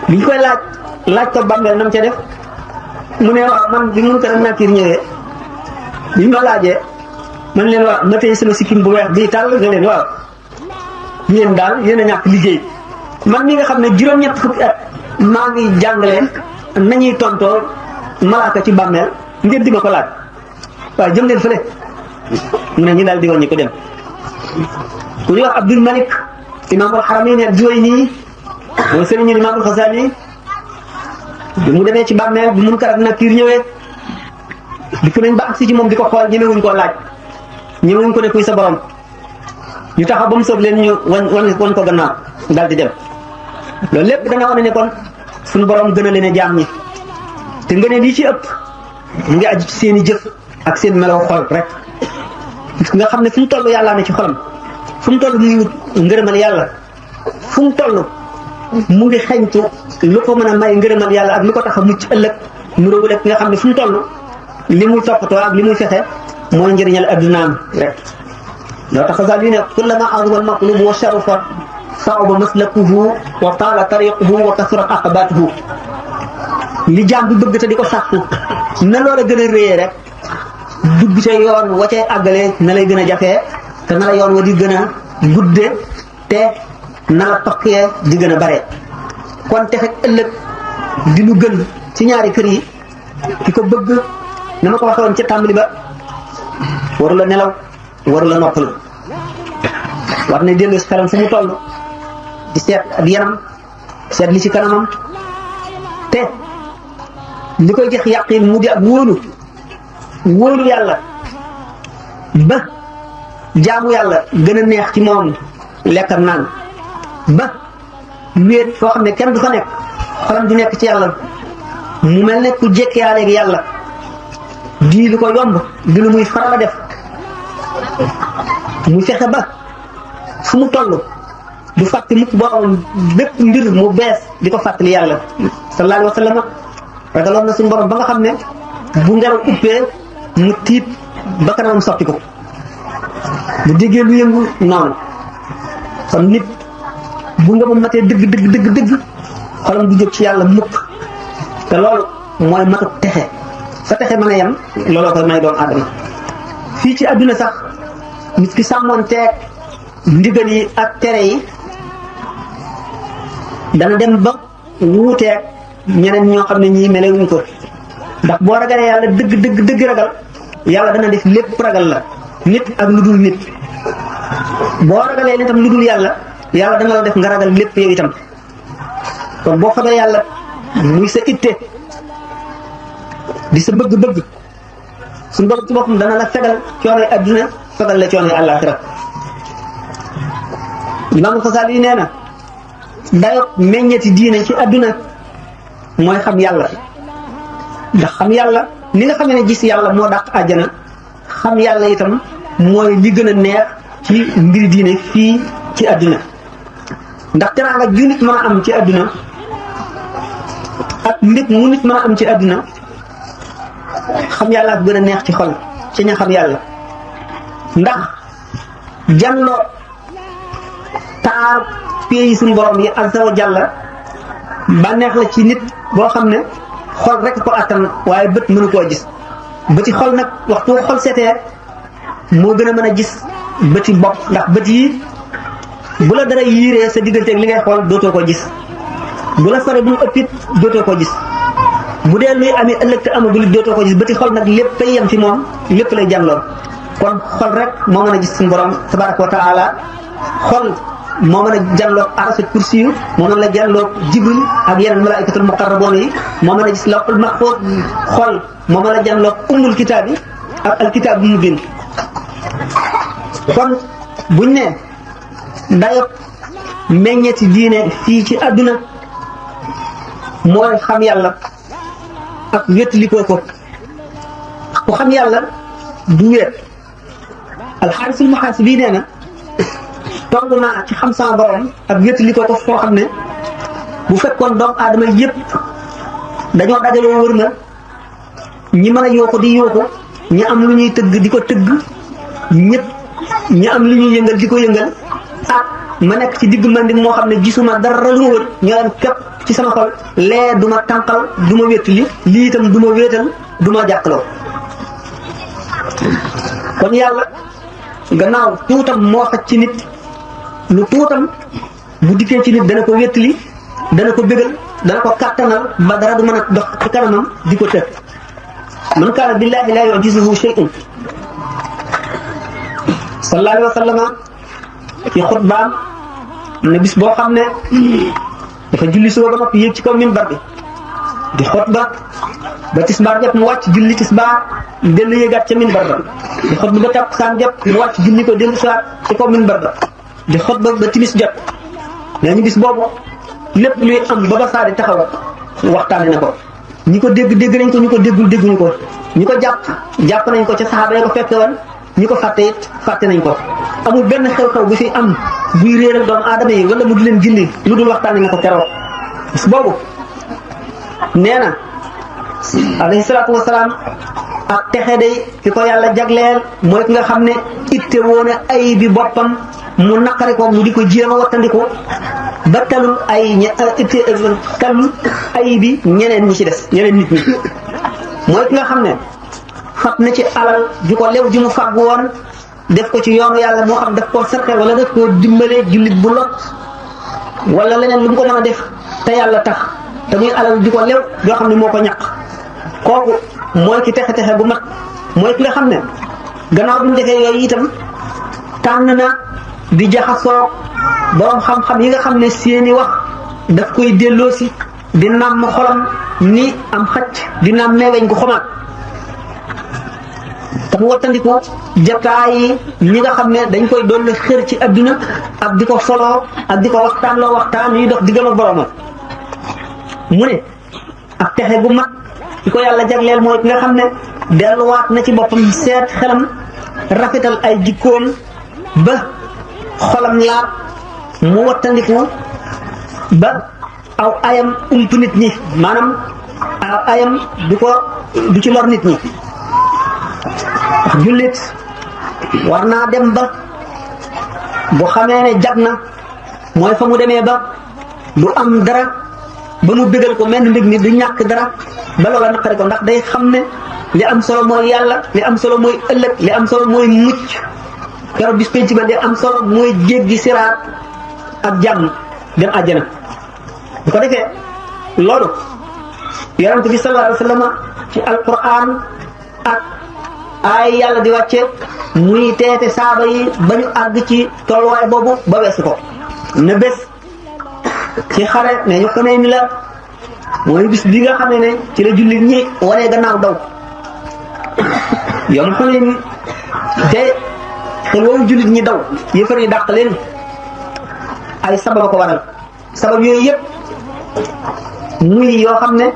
bi ñu koy laaj ko bàmmeel nam ca def mu ne waaw man bi mun ko dem Nakiir ñëwee bi ñu ma laajee man leen waaw ma tey sama sikkim bu weex bii tàll nga leen waaw yéen daal yéen a ñàkk liggéey man mi nga xam ne juróom-ñett fukki at maa ngi jàngale nañuy tontoo malaaka ci bàmmeel ngeen di ma ko laaj waaw jëm leen fële mu ne ñu daal di woon ñi ko dem ku ñuy wax Abdul Malik imaamul Haramayn al-Juwayni mooy sëriñu imaamul Xasaali bi mu demee ci bàmmeel bi Munkar ak Nakiir ñëwee dikk nañ ba agsi ci moom di ko xool ñemewuñ koo laaj ñemewuñ ko ne kuy sa borom ñu taxaw ba mu soob leen ñu wan ko gannaaw daal di dem loolu lépp dana wane ne kon suñu borom gën a leen a jaam ñi te nga ne lii ci ëpp mu ngi aju ci seen i jëf ak seen melaw xol rek nga xam ne fu mu toll yàllaa ne ci xolam fu mu toll mu ngi wut ngërëmal yàlla fu mu toll mu ngi xeñtu lu ko mën a may ngërëmal yàlla ak lu ko tax a mucc ëllëg mu réwul ak nga xam ne fu mu toll li muy toppatoo ak li muy fexe mooy njëriñal addunaam rek loo tax sax yu ne kullama azuma al maqlub wa sharufa sa'uba maslakuhu wa taala tariquhu wa kasura aqabatuhu li jaam bi bëgg te di ko sàkku na loola gën a réyee rek dugg ca yoon wa cay àggale na lay gën a jafee te na la yoon wa di gën a gudde te na la tokkee di gën a bare kon texe ëllëg di lu gën ci ñaari kër yi ki ko bëgg na ma ko waxee woon ca tàmbali ba waru la nelaw waru la noppalu war na dellu si xelam fu mu toll di seet ak yaram seet li ci kanamam te li koy jox yàqin mu di ak wóolu yàlla ba jaamu yàlla gën a neex ci moom lekk ak naan ba wéet foo xam ne kenn du fa nekk xolam du nekk ci yàlla mu mel ne ku jekkiyaaleeg yàlla di lu ko yomb di lu muy faral a def muy fexe ba fu mu toll du fàtte mukk borom bépp mbir mu bees di ko fàttali yàlla sallallahu alayhi wa sallam ragaloon na suñu borom ba nga xam ne bu ngelaw uppee mu tiit ba kanamam sotti ko bu déggee lu yëngu noonu kon nit bu nga ma matee dëgg xolam du jóg ci yàlla mukk te loolu mooy matu texe sa texe mën a yem looloo koy may doomu aadama fii ci àdduna sax nit ki sàmmoon teeg ndigal yi ak tere yi dana dem ba wuuteeg ñeneen ñoo xam ne ñii melewuñ ko ndax boo ragalee yàlla dëgg ragal yàlla dana def lépp ragal la nit ak lu dul nit boo ragalee itam lu dul yàlla yàlla dana la def nga ragal lépp yow itam kon boo xamee yàlla muy sa itte di sa bëgg-bëgg suñu borom ci boppam dana la fegal coonoy adduna fegal la coonoy àllaaxira Imaam Xasaali yi nee na dayo meññeeti diine ci adduna mooy xam yàlla ndax xam yàlla ni nga xamee ne gis yàlla moo dàq àjjana xam yàlla itam mooy li gën a neex ci mbiri diine fii ci adduna ndax teraanga ju nit mën a am ci adduna ak mbir mu nit mën a am ci adduna xam yàlla ak gën a neex ci xol ci ña xam yàlla ndax janloo taar pays suñu borom yi azza wa jalla bànneex la ci nit boo xam ne xol rek ko attan waaye bët mënu koo gis bëti xol nag waxtu xol seetee moo gën a mën a gis bëti bopp ndax bët yi bu la dara yiiree sa digganteeg li ngay xool dootoo ko gis bu la sore bu mu ëppit dootoo ko gis bu dee luy amee ëllëg te amagul dootoo ko gis bëti xol nag lépp ay yem fi moom lépp lay jànloon kon xol rek moo mën a gis suñu borom tabaraka wa taala xol moo mën a jànloog arasa kursi yu moo mën a jànloog jibril ak yeneen malaayikatul muqarraboon yi moo mën a gis lawhul mahfuus xol moo mën a jànloog ummul kitaab yi ak alkitaab bu mu bind kon buñ ne dayo meññeeti diine fii ci àdduna mooy xam yàlla ak wétlikoo ko ku xam yàlla du wéet alxaarisul maxaasi bii nee na toll naa ci xam sama borom ak wétlikoo ko foo xam ne bu fekkoon doomu aadama yëpp dañoo dajaloo wër ma ñi mën a yooku di yooku ñi am lu ñuy tëgg di ko tëgg ñëpp ñi am lu ñuy yëngal di ko yëngal ak ma nekk ci digg mandi moo xam ne gisuma dara lu ma wër ñu leen képp ci sama xol lee du ma tànqal du ma wéttali lii itam du ma wéetal du ma jàkkaloo kon yàlla gannaaw tuutam moo xaj ci nit lu tuutam bu dikkee ci nit dana ko wéttali dana ko bégal dana ko kàttanal ba dara du mën a dox ci kanamam di ko tëj man kaana billaahi laa yu'jizuhu shay'un sallallahu alayhi wa sallam ci xutbaam ne bis boo xam ne dafa julli suba ba noppi yéeg ci kaw minbar bi di xutba ba tisbaar jot mu wàcc julli tisbaar dellu yéegaat ca minbar ba di xutba ba takkusaan jot mu wàcc julli ko dellu siwaat ci kaw minbar ba di xutba ba timis jot nee ñu bis boobu lépp luy am ba ba saa di taxaw waxtaane na ko ñi ko dégg nañ ko ñu ko déggul dégguñu ko ñi ko jàpp nañ ko ca saxaaba yi ko fekke woon ñi ko fàtte it fàtte nañ ko amul benn xew-xew bu fi am buy réeral doomu aadama yi wala mu di leen gindi lu dul waxtaane na ko keroog bis boobu nee na alayhi salaatu wasalaam ak texe day fi ko yàlla jagleel mooy ki nga xam ne itte woone ay bi boppam mu naqari ko mu di ko jéem a wattandiku ba talul talul ay bi ñeneen ñi ci des ñeneen nit ñi mooy ki nga xam ne fab na ci alal ju ko lew ji mu fàggu woon def ko ci yoonu yàlla moo xam daf koo sarxe wala daf koo dimbalee jullit bu lot wala leneen lu mu ko mën a def te yàlla tax te muy alal ju ko lew joo xam ne moo ko ñaq kooku mooy ki texe bu mat mooy ki nga xam ne gannaaw bi mu defee yooyu itam tànn na di jaxasoo borom xam-xam yi nga xam ne seeni wax daf koy delloosi di nàmm xolam ni am xacc di nàmm meeweñ gu xomaat te mu wattandiku jataay yi ñi nga xam ne dañ koy doon xër ci adduna ak di ko foloo ak di ko waxtaan yuy dox diggam ak boromam mu ne ak texe gu mat di ko yàlla jagleel mooy ki nga xam ne delluwaat na ci boppam seet xelam rafetal ay jikkoom ba xolam laab mu wattandiku ba aw ayam ump nit ñi maanaam aw ayam du ci lor nit ñi jullit war naa dem ba bu xamee ne jag na mooy fa mu demee ba du am dara ba mu bégal ko menn mbég mi du ñàkk dara ba loola naqari ko ndax day xam ne li am solo mooy yàlla li am solo mooy ëllëg li am solo mooy mucc keroog bis penc ba li am solo mooy jéggi siraat ak jàmm dem àjjana bu ko defee loolu yonent bi sallallahu alayhi wa sallam ci alquran ak ay yàlla di wàcce muy teete saaba yi ba ñu àgg ci tolluwaay boobu ba weesu ko ne bés ci xare ne ñu xamee ni la mooy bis bi nga xamee ne ci la jullit ñi wanee gannaaw daw yow xamee ni te xel woowu jullit ñi daw yëfar yi dàq leen ay sabab ko waral sabab yooyu yëpp muy yoo xam ne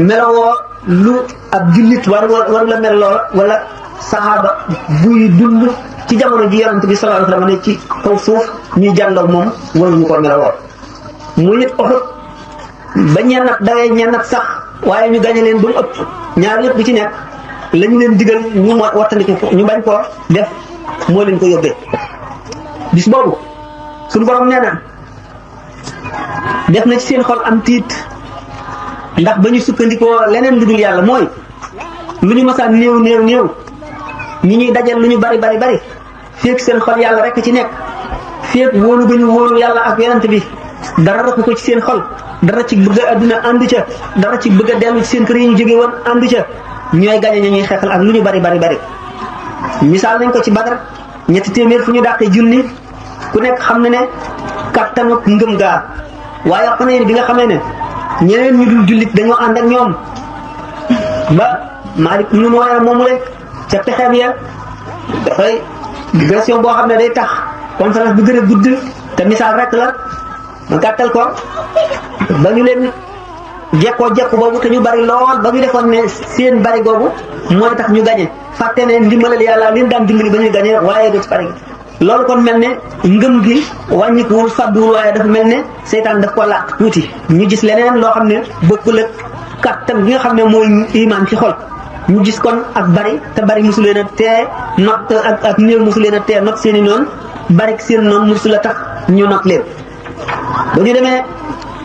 melowoo lu ab jullit war la mel loola wala saxaaba buy dund ci jamono ji yonent bi sallallahu alayhi wa sallam ne ci kaw suuf ñuy jàngal moom waruñu ko melowoo muy nit Uhud ba ñennat dawee ñennat sax waaye ñu gañe leen ba mu ëpp ñaar yëpp bu ci nekk lañu leen digal ñu wattandiku ñu bañ koo def moo leen ko yóbbee bis boobu suñu borom nee na def na ci seen xol am tiit ndax ba ñu sukkandikoo leneen lu dul yàlla mooy lu ñu masaan néew ñi ñuy dajal lu ñu bari féeg seen xol yàlla rek ci nekk féeg wóolu ba ñu wóolu yàlla ak yonent bi dara rakku ko ci seen xol dara ci bëgg a adduna àndu ca dara ci bëgg a dellu ci seen kër yi ñu jóge woon àndu ca ñooy gañe ña ñuy xeexal ak lu ñu bari misaal nañ ko ci Badar 300 fu ñu dàqee junni ku nekk xam ne ne kattanu ngëm gaa waaye Xunayn bi nga xamee ne ñeneen ñu dul jullit dañoo ànd ak ñoom ba Maalik ibn Nuwayra moomu rek ca pexeem ya dafay digression boo xam ne day tax conférence bi gën a gudd te misaal rek la ma gàttal ko ba ñu leen jekkoo jekku boobu te ñu bari lool ba ñu defoon ne seen bari googu mooy tax ñu gañe fàtte ne ndimbalal yàlla leen daan dimbali ba ñuy gañe waaye du ci bari loolu kon mel ne ngëm gi wàññikuwul fàdduwul waaye dafa mel ne seytaan daf ko làq tuuti ñu gis leneen loo xam ne bokkul ak kàttan gi nga xam ne mooy imaan ci xol ñu gis kon ak bari te bari mosu leen a tee not ak néew mosu leen a tee not seen i noonu bari seen noonu mosu la tax ñu not leen ba ñu demee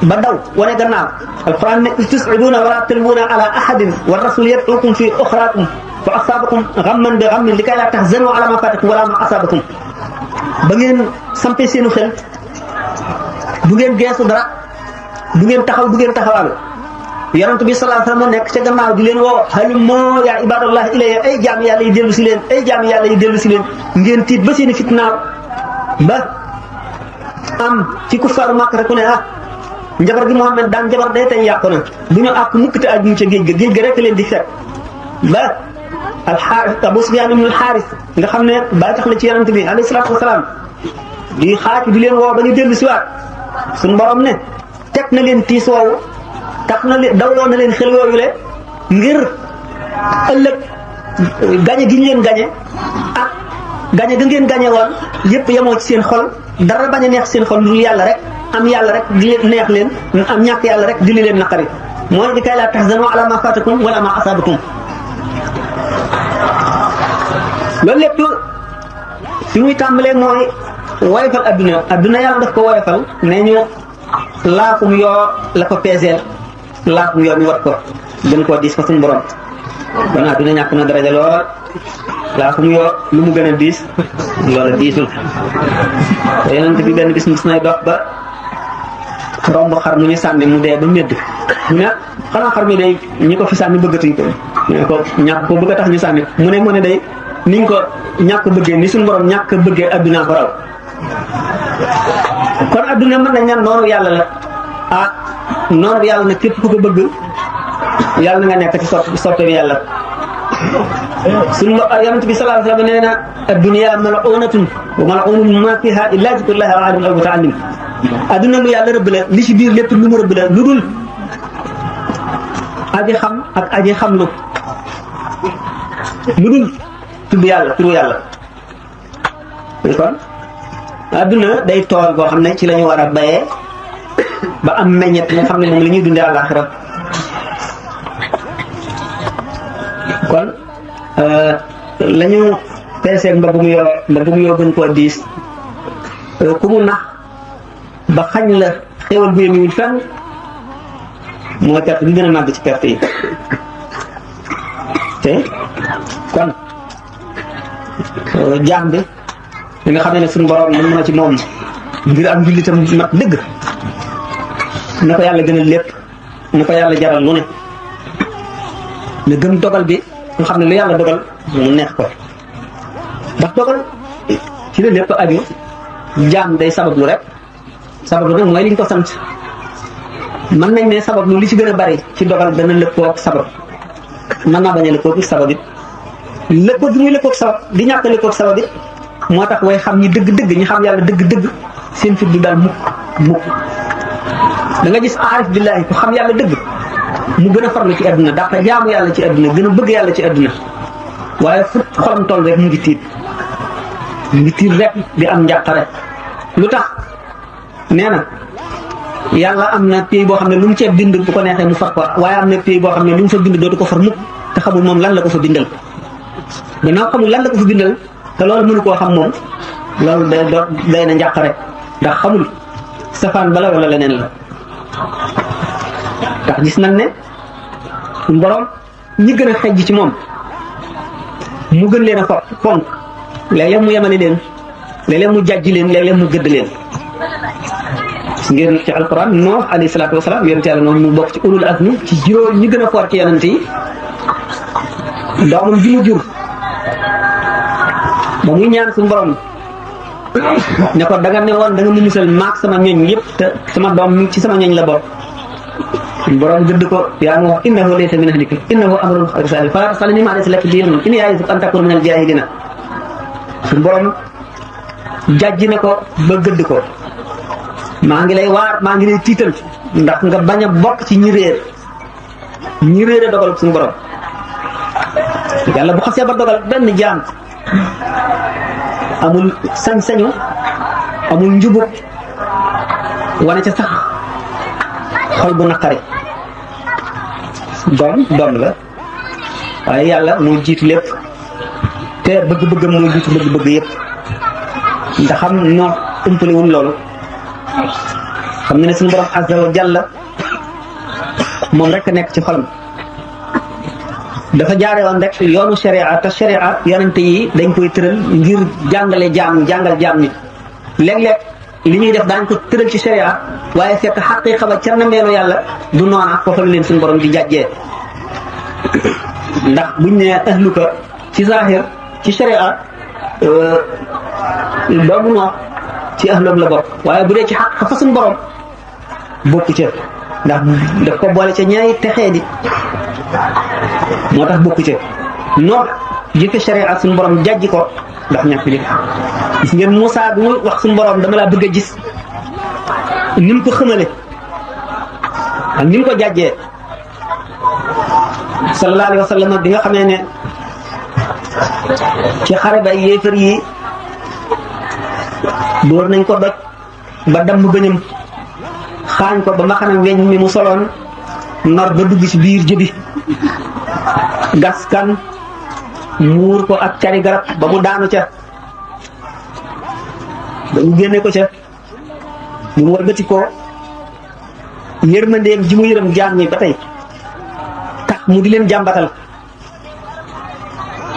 ba daw wane gannaaw alquran ne tus'iduuna wala talwuuna ala ahadin wa rasul yad'ukum fi uxraakum fa asaabakum ghamman bi ghammin li kay laa tahzanu ala ma faatakum wala ma asaabakum ba ngeen sampee seenu xel du ngeen geesu dara du ngeen taxaw du ngeen taxawal yonent bi sallallahu alayhi wa sallam nekk ca gannaaw di leen woo halumma yaa ibadallah ilayya ay jaam yàlla yi dellu si leen ay jaam yàlla yi dellu si leen ngeen tiit ba seeni fitnaaw ba am ci kuffaaru Makka rek ku ne njabar gi Muhammad daan njabar day tey yàqu na du ñu àkk mukk te aju ca géej ga rek leen di fekk ba alxaaris Abu Sufyaan ibn alxaaris nga xam ne bàyyi tax la ci yonent bi alayhi salaatu wasalaam di xaaj di leen woo ba ñu dellu si waat suñu borom ne teg na leen tiis woowu tax na leen dawloo na leen xel yooyu le ngir ëllëg gañe gi ñu leen gañe ak gañe ga ngeen gañe woon yëpp yemoo ci seen xol dara bañ a neex seen xol lu yàlla rek am yàlla rek di leen neex leen am ñàkk yàlla rek di leen naqari mooy di kay laa tahzanu ala ma faatakum wala ma asaabakum loolu lépp fi muy tàmbalee mooy woyofal adduna yàlla daf ko woyofal nee ñu laafum yoo la ko peeseel laafum yoo mi wat ko gën koo diis fa suñu borom kon adduna ñàkk na daraja lool laafum yoo lu mu gën a diis loola diisul te yonent bi benn bis mos nay dox ba romb xar mu ñu sànni mu dee ba médd mu ne xanaa xar mi day ñi ko fi sànni bëggatuñ ko ñu ne ko ñàkk ko bëgg a tax ñu sànni mu ne day niñ ko ñàkk bëggee ni suñu borom ñàkk bëggee adduna ko raw kon adduna mën nañ ñaan noonu yàlla la noonu yàlla nag képp ku ko bëgg yàlla na nga nekk ci soppe bi yàlla suñu yonent bi sallallahu alayhi wa sallam nee na adduna mal'unatun wa mal'unun ma fiha illa zikrullahi wa alim aw muta'allim adduna lu yàlla rëbb la li ci biir lépp lu mu rëbb la lu dul aji xam ak aji xam lu dul tudd yàlla turu yàlla kon adduna day tool boo xam ne ci la ñu war a bayee ba am meññet nga xam ne moom la ñuy dundee àllaaxira kon la ñu peesee mbagum yoo gën koo diis ku mu nax ba xañ la xéwal bu yemiwul fenn moo perte bi gën a màgg ci perte yi te kon jaam bi li nga xam ne suñu borom mën na ci moom ngir am jullitam mat dëgg na ko yàlla gënal lépp na ko yàlla jaral lu ne na gëm dogal bi nga xam ne lu yàlla dogal mu neex ko ndax dogal ci la lépp aju jaam day sabablu rek sabablu nag mooy liñ ko sant mën nañ ne sabablu li ci gën a bari ci dogal dana lëkkoo ak sabab mën naa bañ a lëkkoo ak sabab it lëkkoo bi muy lëkkoo ak sabab di ñàkk a lëkkoo ak sabab it moo tax way xam ñi dëgg-dëgg ñi xam yàlla dëgg-dëgg seen fit du daal mukk da nga gis aarif billaahi ku xam yàlla dëgg mu gën a farlu ci àdduna dafa jaamu yàlla ci àdduna gën a bëgg yàlla ci àdduna waaye fu xolam toll rek mu ngi tiit rek di am njàqare lu tax nee na yàlla am na pays boo xam ne lu mu ceeb bind bu ko neexee mu far ko waaye am na pays boo xam ne lu mu fa bind dootu ko far mukk te xamul moom lan la ko fa bindal gannaaw xamul lan la ko fa bindal te loolu mënu koo xam moom loolu day na njàqare ndax xamul safaan bala wala leneen la ndax gis nañ ne borom ñi gën a xejj ci moom mu gën leen a fonk léeg-léeg mu yemale leen léeg-léeg mu jàjji leen léeg-léeg mu gëdd leen ngeen ci alquran Nuux alayhi salaatu wasalaam yonent yàlla noonu mu bokk ci ulul azmi ci juróom ñi gën a foor ci yonent yi doomam ji mu jur ba muy ñaan suñu borom ne ko danga ne woon da nga mu musal maak sama ñoñ yëpp te sama doom ci sama ñoñ la bokk suñu borom gëdd ko yaa ngi wax innahu laysa min ahlika innahu amrun ghayru saalih falaa tas'alnii maa laysa laka bihi ilmun inni a'izuka an takuuna minal jaahiliina suñu borom jàjji ne ko ba gëdd ko maa ngi lay waar maa ngi lay tiital ndax nga bañ a bokk ci ñi réer ñi réere dogal suñu borom. yàlla bu xasee ba dogal benn jaam amul sañ-sañu amul njubug wane ca sax xol bu naqari doom la waaye yàlla moo jiitu lépp te bëgg-bëggam moo jiitu bëgg-bëgg yëpp ndax xam ñoo umpale wuñ loolu xam ne suñu borom azza wa jalla moom rek nekk ci xolam dafa jaare woon rek yoonu sharia te sharia yonente yi dañ koy tëral ngir jàngal jaam nit léeg-léeg li ñuy def daañ ko tëral ci sharia waaye fekk xaqiiqa ba ca nammeelu yàlla du noona foofu la leen suñu borom di jàjjee ndax buñ ne ahluka ci zahir ci sharia doomu noox ci ahloom la bokk waaye bu dee ci xaqiiqa fa suñu borom bokku ca ndax daf ko boole ca ñaay texee di moo tax bokku ca noox jëfe sharia suñu borom jàjji ko ndax ñàkk nit gis ngeen Moussa bi mu wax suñu borom dama laa bëgg a gis ni mu ko xamale ak ni mu ko jàjjee sallallahu alayhi wa sallam bi nga xamee ne ci xare ba yéefar yi dóor nañ ko doj ba damm bëñam xaañ ko ba ma xanam weñ mi mu soloon nar ba dugg ci biir jëbi gas kan muur ko ak cari garab ba mu daanu ca ba ñu génne ko ca ñu mu wëlbati ko yërmandeem ji mu yërëm jaam ñi ba tey tax mu di leen jàmbatal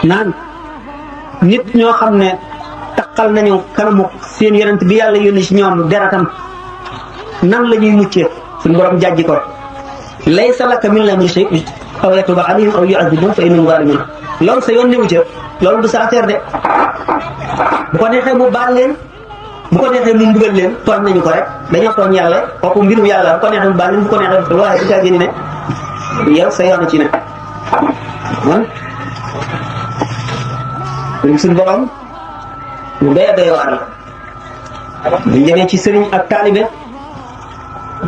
naan nit ñoo xam ne taqal nañu kanamu seen yonent bi yàlla yónni ci ñoom deratam nan la ñuy muccee suñu borom jàjji ko laysa laka min l-amri shay'un aw yatuba alayhim aw yu'adhibahum fa innahum zalimun loolu sa yoon newu ca loolu du sa affaire de bu ko neexee mu baal leen bu ko neexee mu mbugal leen tooñ nañu ko rek dañoo tooñ yàlla kooku mbirum yàlla bu ko neexee mu baal leen bu ko neexee mu waaye du caa génn ne yow sa yoon ci ne man suñu borom mu doy waar la buñ demee ci sëriñ ak taalibe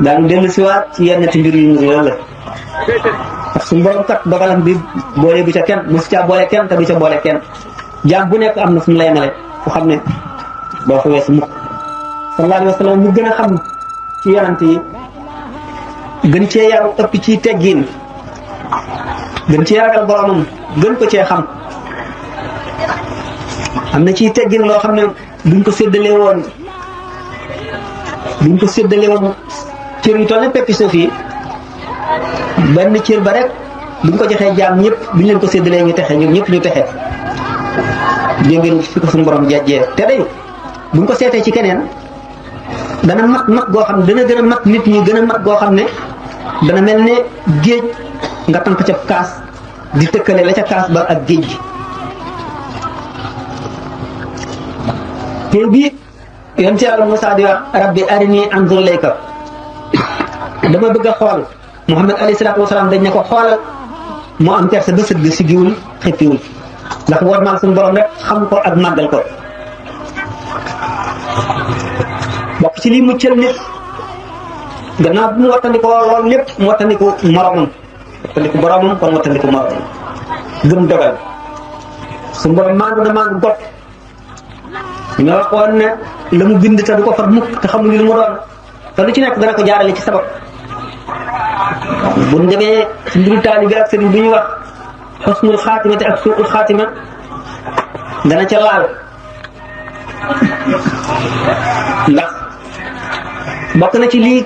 daanu dellu siwaat ci yenn ci mbir yu ñu loolu la ndax suñu borom kat dogalam bi boole bu ca kenn mosu caa boole kenn te du ca boole kenn jaam bu nekk am na fu mu la yemale fu xam ne boo ko weesu mukk sallallahu alayhi wa sallam mu gën a xam ci yonante yi gën cee yaru ëpp ci teggiin gën cee ragal boromam gën ko cee xam am na ciy teggin loo xam ne buñ ko séddalee woon cër yu toll ne peppi suuf yi benn cër ba rek buñ ko joxee jaam ñëpp buñ leen ko séddalee ñu texe ñoom ñëpp ñu texe dégg ngeen fi ko suñu borom jàjjee te day buñ ko seetee ci keneen dana mat goo xam ne dana gën a mat nit ñi gën a mat goo xam ne dana mel ne géej nga tànk ca kaas di tëkkale la ca kaas ba ak géej gi te bii yonent Yàlla Musaa di wax rabbi arini anzur ilayka dama bëgg a xool Muhammad alayhi salaatu wasalaam dañ ne ko xoolal mu am kersa ba sëgg si giwul xippiwul ndax wormaal suñu borom rek xam ko ak màggal ko bokk ci lii muccal nit gannaaw bu mu wattandikoo loolu lépp mu wattandiku moromam wattandiku boromam kon wattandiku moromam gëm dogal suñu borom maandu na maandu got ñu waxoon ne la mu bind te du ko far mukk te xamul lu mu doon te lu ci nekk dana ko jaarale ci sabab bu ñu demee ci mbiru taalibe ak sëriñ bi ñuy wax xusnul xaatima te ak suuqul xaatima dana ca laal ndax bokk na ci lii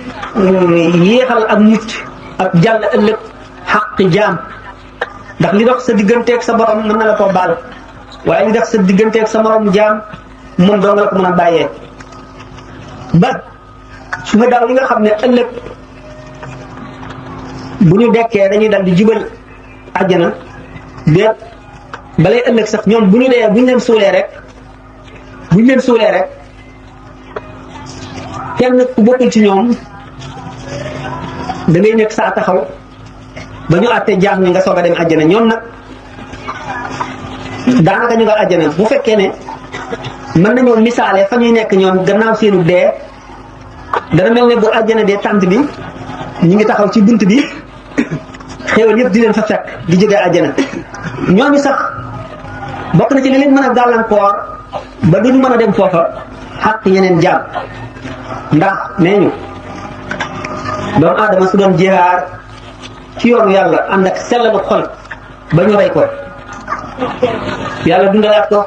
yéexal ak mucc ak jàll ëllëg xaqi jaam ndax li dox sa digganteeg sa borom mën na la koo baal waaye li dox sa digganteeg sa morom jaam moom doo nga la ko mën a bàyyee ba su ma daaw yi nga xam ne ëllëg bu ñu dekkee dañuy dal di jubal àjjana déet balay ëllëg sax ñoom bu ñu dee bu ñu leen suulee rek kenn ku bokkul ci ñoom da ngay nekk saa taxaw ba ñu àttee jaam ñi nga soog a dem àjjana ñoom nag daanaka ñu nga àjjana bu fekkee ne mën nañoo misaale fa ñuy nekk ñoom gannaaw seenu dee dana mel ne bu àjjana dee tànt bi ñu ngi taxaw ci bunt bi xéewal yëpp di leen fa fekk di jógee àjjana ñooñu sax bokk na ci li leen mën a gàllankoor ba duñu mën a dem foofa xàq yeneen jaam ndax nee ñu doomu aadama su doon jihaar ci yoonu yàlla ànd ak sellalu xol ba ñu rey ko yàlla dundalaat ko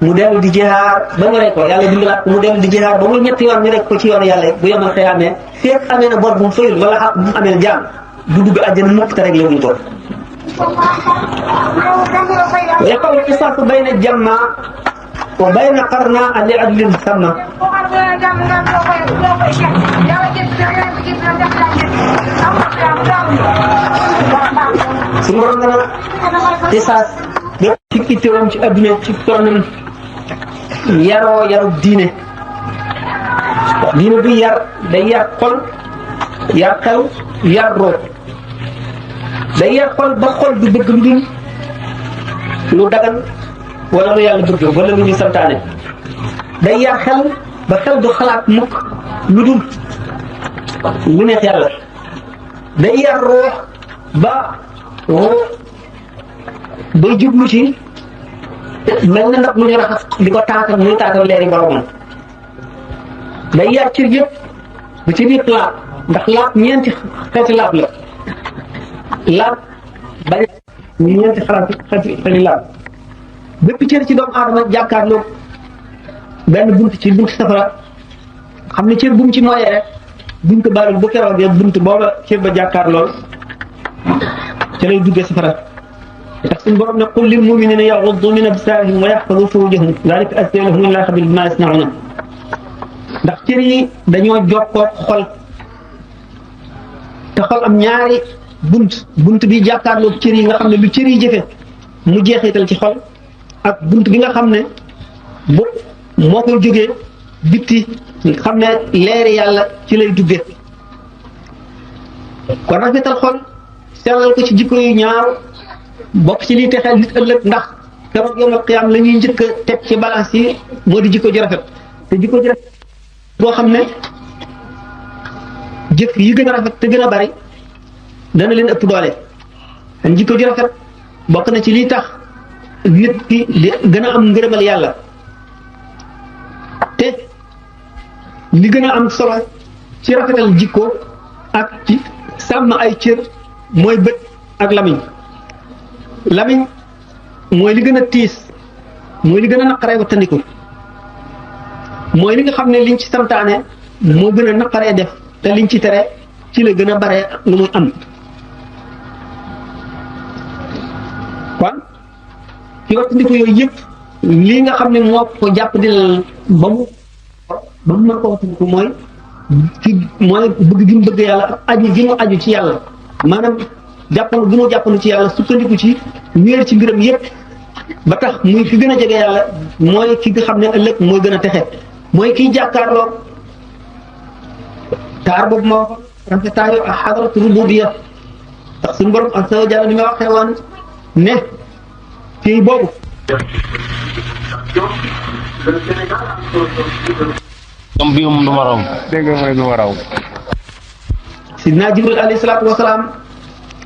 mu dellu di jihaar ba ñu rey ko yàlla dundalaat ko mu dellu di jihaar ba muy ñetti yoon ñu rek ko ci yoonu yàlla bu yemal xëyaamee feek amee na bor bu mu fayul wala xaq bu mu amee jaam du dugg àjjana mukk te rek la wuñ ko wa yaqaw qisaasu bayna jamma wa bayna qarna li adlin samma su borom dana qisaas bépp ci itteewam ci adduna ci toonam yaroo yarub diine diine bi yar day yar xol yar xel yar root day yar xol ba xol du bëgg lu dul lu dagan wala lu yàlla bëgg wala lu ñu santaane day yar xel ba xel du xalaat mukk lu dul lu neex yàlla day yar roox ba roox bay jublu ci mel na ndax lu ñu raxas di ko taatal muy taatal leeri boromam day yar cër yëpp bu ci biir laab ndax laab ñeenti xeeti laab la laab bañ ñeenti xeeti laab bépp cër ci doomu aadama jàkkaarloo benn bunt ci bunt safara xam ne cër bu mu ci mooyee rek buñ ko baalul bu keroogee bunt booba cër ba jàkkaarloo ca lay duggee safara ndax suñu borom ne qul lil muminina yaghuddu min absarihim wa yahfazu furujahum zalika azkaa lahum inna Allaha bimaa yasna'uun ndax cër yi dañoo jokkoo xol te xol am ñaari bunt bi jàkkaarloo cër yi nga xam ne lu cër yi jëfe mu jeexital ci xol ak bunt bi nga xam ne bu moo koy jógee bitti xam ne leeri yàlla ci lay duggee kon rafetal xol sellal ko ci jikko yu ñaaw bokk ci liy texeel nit ëllëg ndax keroog yawmal qiyaam la ñuy njëkk a teg ci balance yi moo di jikko ji rafet te jikko ji rafet boo xam ne jëf yi gën a rafet te gën a bari dana leen ëpp doole kon jikko ji rafet bokk na ci liy tax nit ki di gën a am ngërëmal yàlla te li gën a am solo ci rafetal jikko ak ci sàmm ay cër mooy bët ak lamiñ lamiñ mooy li gën a tiis mooy li gën a naqaree wattandiku mooy li nga xam ne liñ ci santaane moo gën a naqaree def te liñ ci tere ci la gën a bare lu muy am kon ci wattandiku yooyu yëpp lii nga xam ne moo ko jàpp di ba mu mën ko wattandiku mooy bëgg gi mu bëgg yàlla ak aju gi mu aju ci yàlla maanaam jàppandu gi mu jàppandu ci yàlla sukkandiku ci wéer ci mbiram yëpp ba tax muy ki gën a jege yàlla mooy ki nga xam ne ëllëg mooy gën a texe mooy kiy jàkkaarloo taar boobu ma waxoon rafetaayu ak xadaratu rububiyya ndax suñu borom ak sa jàll ni ma waxee woon ne fii boobu comme bi du ma raw dégg nga mooy du ma raw sidna Jibril alayhi salaatu wa salaam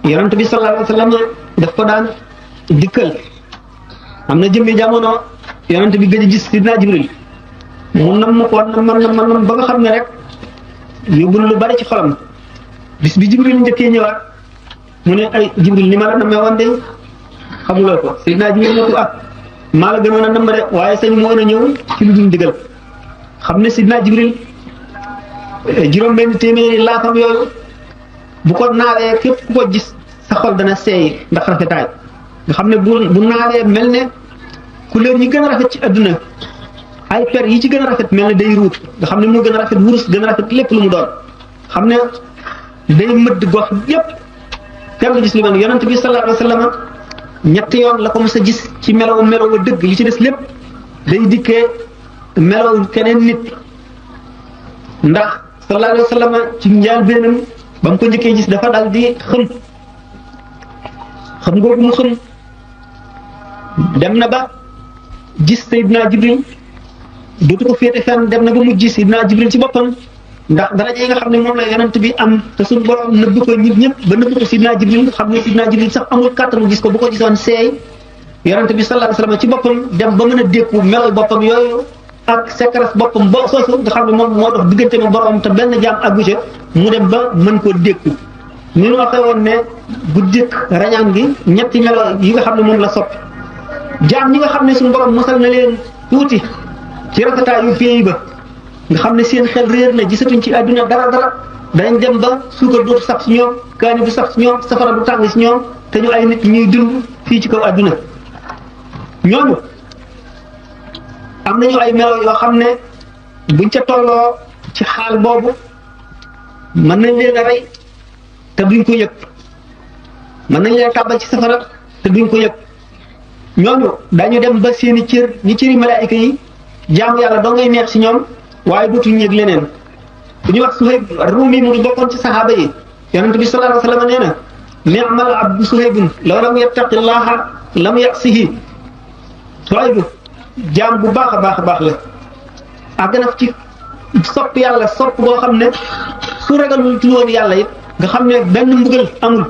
yonent bi sallallahu alayhi wa sallam daf ko daan dikkal am na jëmmi jamono yonent bi gëj a gis sidna Jibril mu nam ko nam ba nga xam ne rek yóbbu na lu bari ci xolam bis bi Jibril njëkkee ñëwaat mu ne ay Jibril ni ma la namee woon de xamuloo ko sidna Jibril ne ko ah maa la gënoon a nam de waaye sañ moo a ñëw ci lu dul digal xam ne sidna Jibril juróom-benn téeméeri laafam yooyu bu ko naawee képp ku ko gis sa xol dana seey ndax rafetaay nga xam ne bu naawee mel ne couleur yi gën a rafet ci adduna ay per yi ci gën a rafet mel ne day ruut nga xam ne moo gën a rafet wurus gën a rafet lépp lu mu doon xam ne day mëdd gox yépp kenn gis li man yonent bi sallallahu alayhi wa sallam ñetti yoon la ko mos a gis ci melaw wa dëgg li ci des lépp day dikkee melaw keneen nit ndax sallallahu alayhi wa sallam ci njaal benam ba mu ko njëkkee gis dafa dal di xam googu mu xam dem na ba gis Seydina Jibril dootu ko féete fenn dem na ba mu gis Seydina Jibril ci boppam ndax daraja yi nga xam ne moom la yonent bi am te suñu borom nëbb ko nit ñëpp ba nëbb ko sidna Jibril xam ne sidna Jibril sax amul kàttanu gis ko bu ko gisoon seey yonent bi sallallahu alayhi wasallam ci boppam dem ba mën a dékku melo boppam yooyu ak secret boppam boo soosu nga xam ne moom moo dox diggante ma borom te benn jaam àggu ca mu dem ba mën koo dékku ni ñu waxee woon ne guddik rañaan gi ñetti melo yi nga xam ne moom la soppi jaam ñi nga xam ne suñu borom mosal na leen tuuti ci rafetaayu féey ba nga xam ne seen xel réer na gisatuñ ci àdduna dara dañ dem ba suukar dootu sax ci ñoom kaani du sax ci ñoom safara du tàng ci ñoom te ñu ay nit ñuy dund fii ci kaw àdduna ñooñu am nañu ay melo yoo xam ne buñ ca tolloo ci xaal boobu mën nañ leen a rey te duñ ko yëg mën nañ leen a tàbbal ci safara te duñ ko yëg ñooñu dañu dem ba seeni cër ñi cëri malaayika yi jaamu yàlla doo ngay neex ci ñoom waaye dootuñu yëg leneen bu ñuy wax Suhayb Rumi mu ngi bokkoon ci saxaaba yi yonent bi sallallahu alayhi wa sallam nee na ni'mal abdu Suhaybun law lam yattaqillaha lam ya'sihi Suhayb jaam bu baax a baax la àgg na ci sopp yàlla sopp boo xam ne su ragalul ci woon yàlla it nga xam ne benn mbugal amul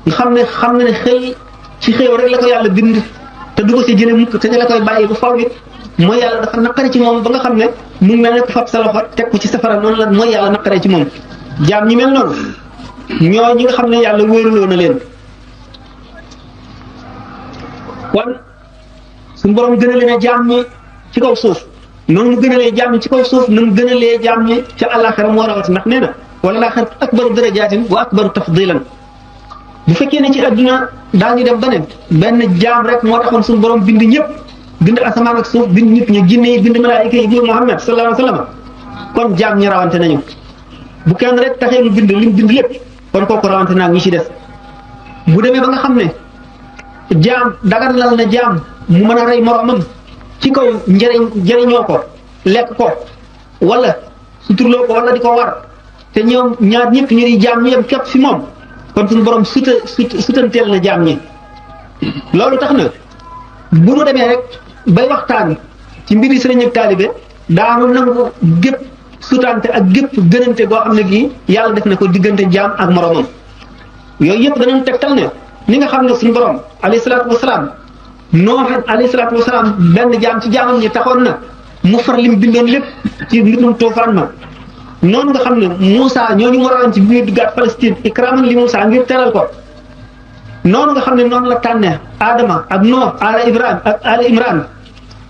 nga xam ne xëy ci xéew rek la ko yàlla bind te du ko ci jële mukk te ne la koy bàyyi bu faw it mooy yàlla dafa naqari ci moom ba nga xam ne mu mel ne ko fab sa loxo teg ko ci safara noonu la mooy yàlla naqaree ci moom jaam ñi mel noonu ñoo ñi nga xam ne yàlla wóoruloo na leen kon suñu borom gënale ne jaam ñi ci kaw suuf noonu mu gënalee jaam ñi ci kaw suuf na mu gënalee jaam ñi ca àllaaxira moo rawat ndax nee na wala laaxira akbaru darajaatin wa akbaru tafdilan bu fekkee ne ci adduna daañu dem ba ne benn jaam rek moo taxoon suñu borom bind ñëpp bind asamaan ak suuf bind nit ñi jinne yi bind malaayika yi bind Muhammad sallallahu alayhi wa sallam kon jaam ñi rawante nañu bu kenn rek taxee mu bind lim bind lépp kon kooku rawante naa ñi ci des bu demee ba nga xam ne jaam daganal na jaam mu mën a rey moromam ci kaw njëriñoo ko lekk ko wala suturloo ko wala di ko war te ñoom ñaar ñëpp ñu di jaam ñu yem képp fi moom kon suñu borom sutanteel na jaam ñi loolu tax na bu nu demee rek bay waxtaan ci mbiri sëriñ ak taalibe daanu nangu gépp sutante ak gépp gënante goo xam ne gii yàlla def na ko diggante jaam ak moromam yooyu yëpp danañ tegtal ne ni nga xam ne suñu borom alayhi salaatu wasalaam Nooh alayhi salaatu wasalaam benn jaam ci jaamam ñi taxoon na mu far lim bindoon lépp ci mbirum toofaan ma noonu nga xam ne Moussa ñooñu mu rawoon ci biir duggaat Palestine ikraman li Moussa ngir teral ko noonu nga xam ne noonu la tànnee Adama ak Nooh ala Ibrahim ak ala Imran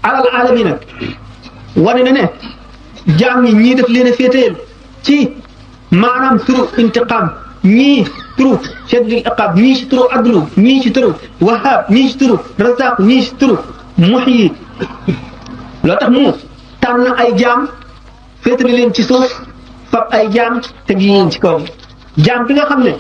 alal alamina wane na ne jaam ñi ñii def leen a féeteel ci maanaam turu intiqam ñii turu shaddil iqab ñii ci turu adlu ñii ci turu wahab ñii ci turu razaq ñii ci turu muhyi loo tax mu tànn ay jaam féetale leen ci suuf fab ay jaam teg leen ci kaw jaam bi nga xam ne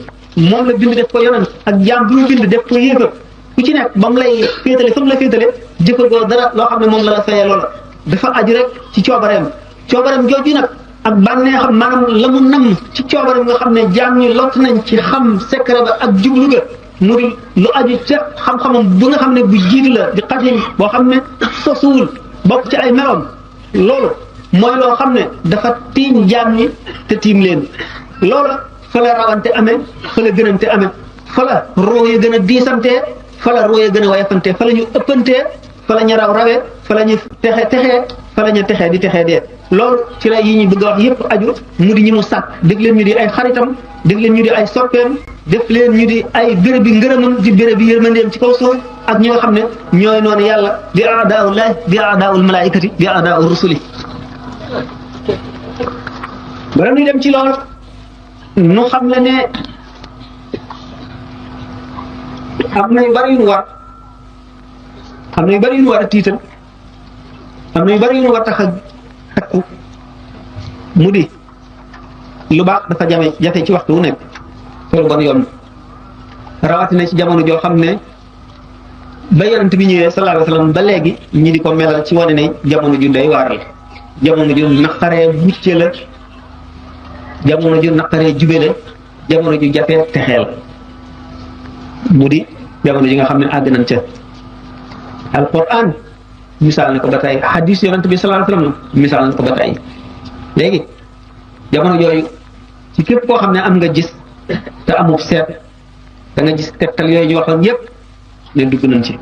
moom la bind def ko yonent ak jaam bi ñu bind def ko yéefar ku ci nekk ba mu lay féetale fa mu la féetale jëfandikoo dara loo xam ne moom la la fayee loola dafa aju rek ci coobareem jooju nag ak bànneexam maanaam la mu nam ci coobareem nga xam ne jaam ñi lott nañ ci xam secret ba ak jublu ga mu di lu aju ca xam-xamam bu nga xam ne bu jiitu la di xatim boo xam ne sosuwul bokk ci ay meloom loolu mooy loo xam ne dafa tiim jaam ñi te tiim leen loola fa la rawante amee fa la gënante amee fa la roo ya gën a diisantee fa la roo ya gën a wayafantee fa la ñu ëppantee fa la ñu rawee fa la ñu texee fa la ñu texee di texee dee loolu ci la yi ñu bëgg a wax yépp aju mu di ñi mu sàkk def leen ñu di ay xaritam def leen ñu di ay soppeem def leen ñu di ay béréb bi ngërëmam di béréb bi yërmandeem ci kaw suuf ak ñi nga xam ne ñooy noonu yàlla di aadaaullahi di aadaul malaikati di aadaul rusuli bala ñuy dem ci loolu nu xam le ne am na yu bari yu nu war am na yu bari yu nu war a tiital am na yu bari yu nu war tax a takku mu di lu baax dafa jafe ci waxtu wu nekk loolu bon yoon rawatina ci jamono joo xam ne ba yonent bi ñëwee sallallahu alayhi wa sallam ba léegi ñi di ko melal ci wane ne jamono ju doy waar la jamono ju naqaree mucce la jamono ju naqaree jube la jamono ju jafee texeel mu di jamono ji nga xam ne àgg nañ ca alquran misaal na ko ba tey hadis yonent bi sallallahu alayhi wa sallam misaal na ko ba tey léegi jamono yooyu ci képp koo xam ne am nga gis te amul seet da nga gis tegtal yooyu ñu waxoon yépp ne dugg nañ ci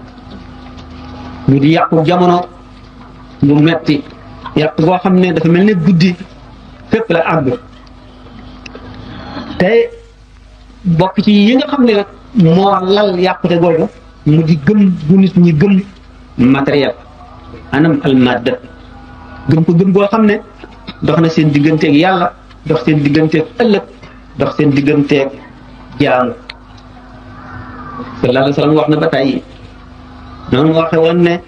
ñu di yàqu jamono bu metti yàq boo xam ne dafa mel ne guddi fépp la àgg te bokk ci yi nga xam ne nag moo lal yàqute googu mu di gëm bu nit ñi gëm matériel anam al madda gëm ko gëm goo xam ne dox na seen digganteeg yàlla dox seen digganteeg ëllëg dox seen digganteeg jaamu sallallahu alayhi wa sallam wax na ba tey noonu waxe woon ne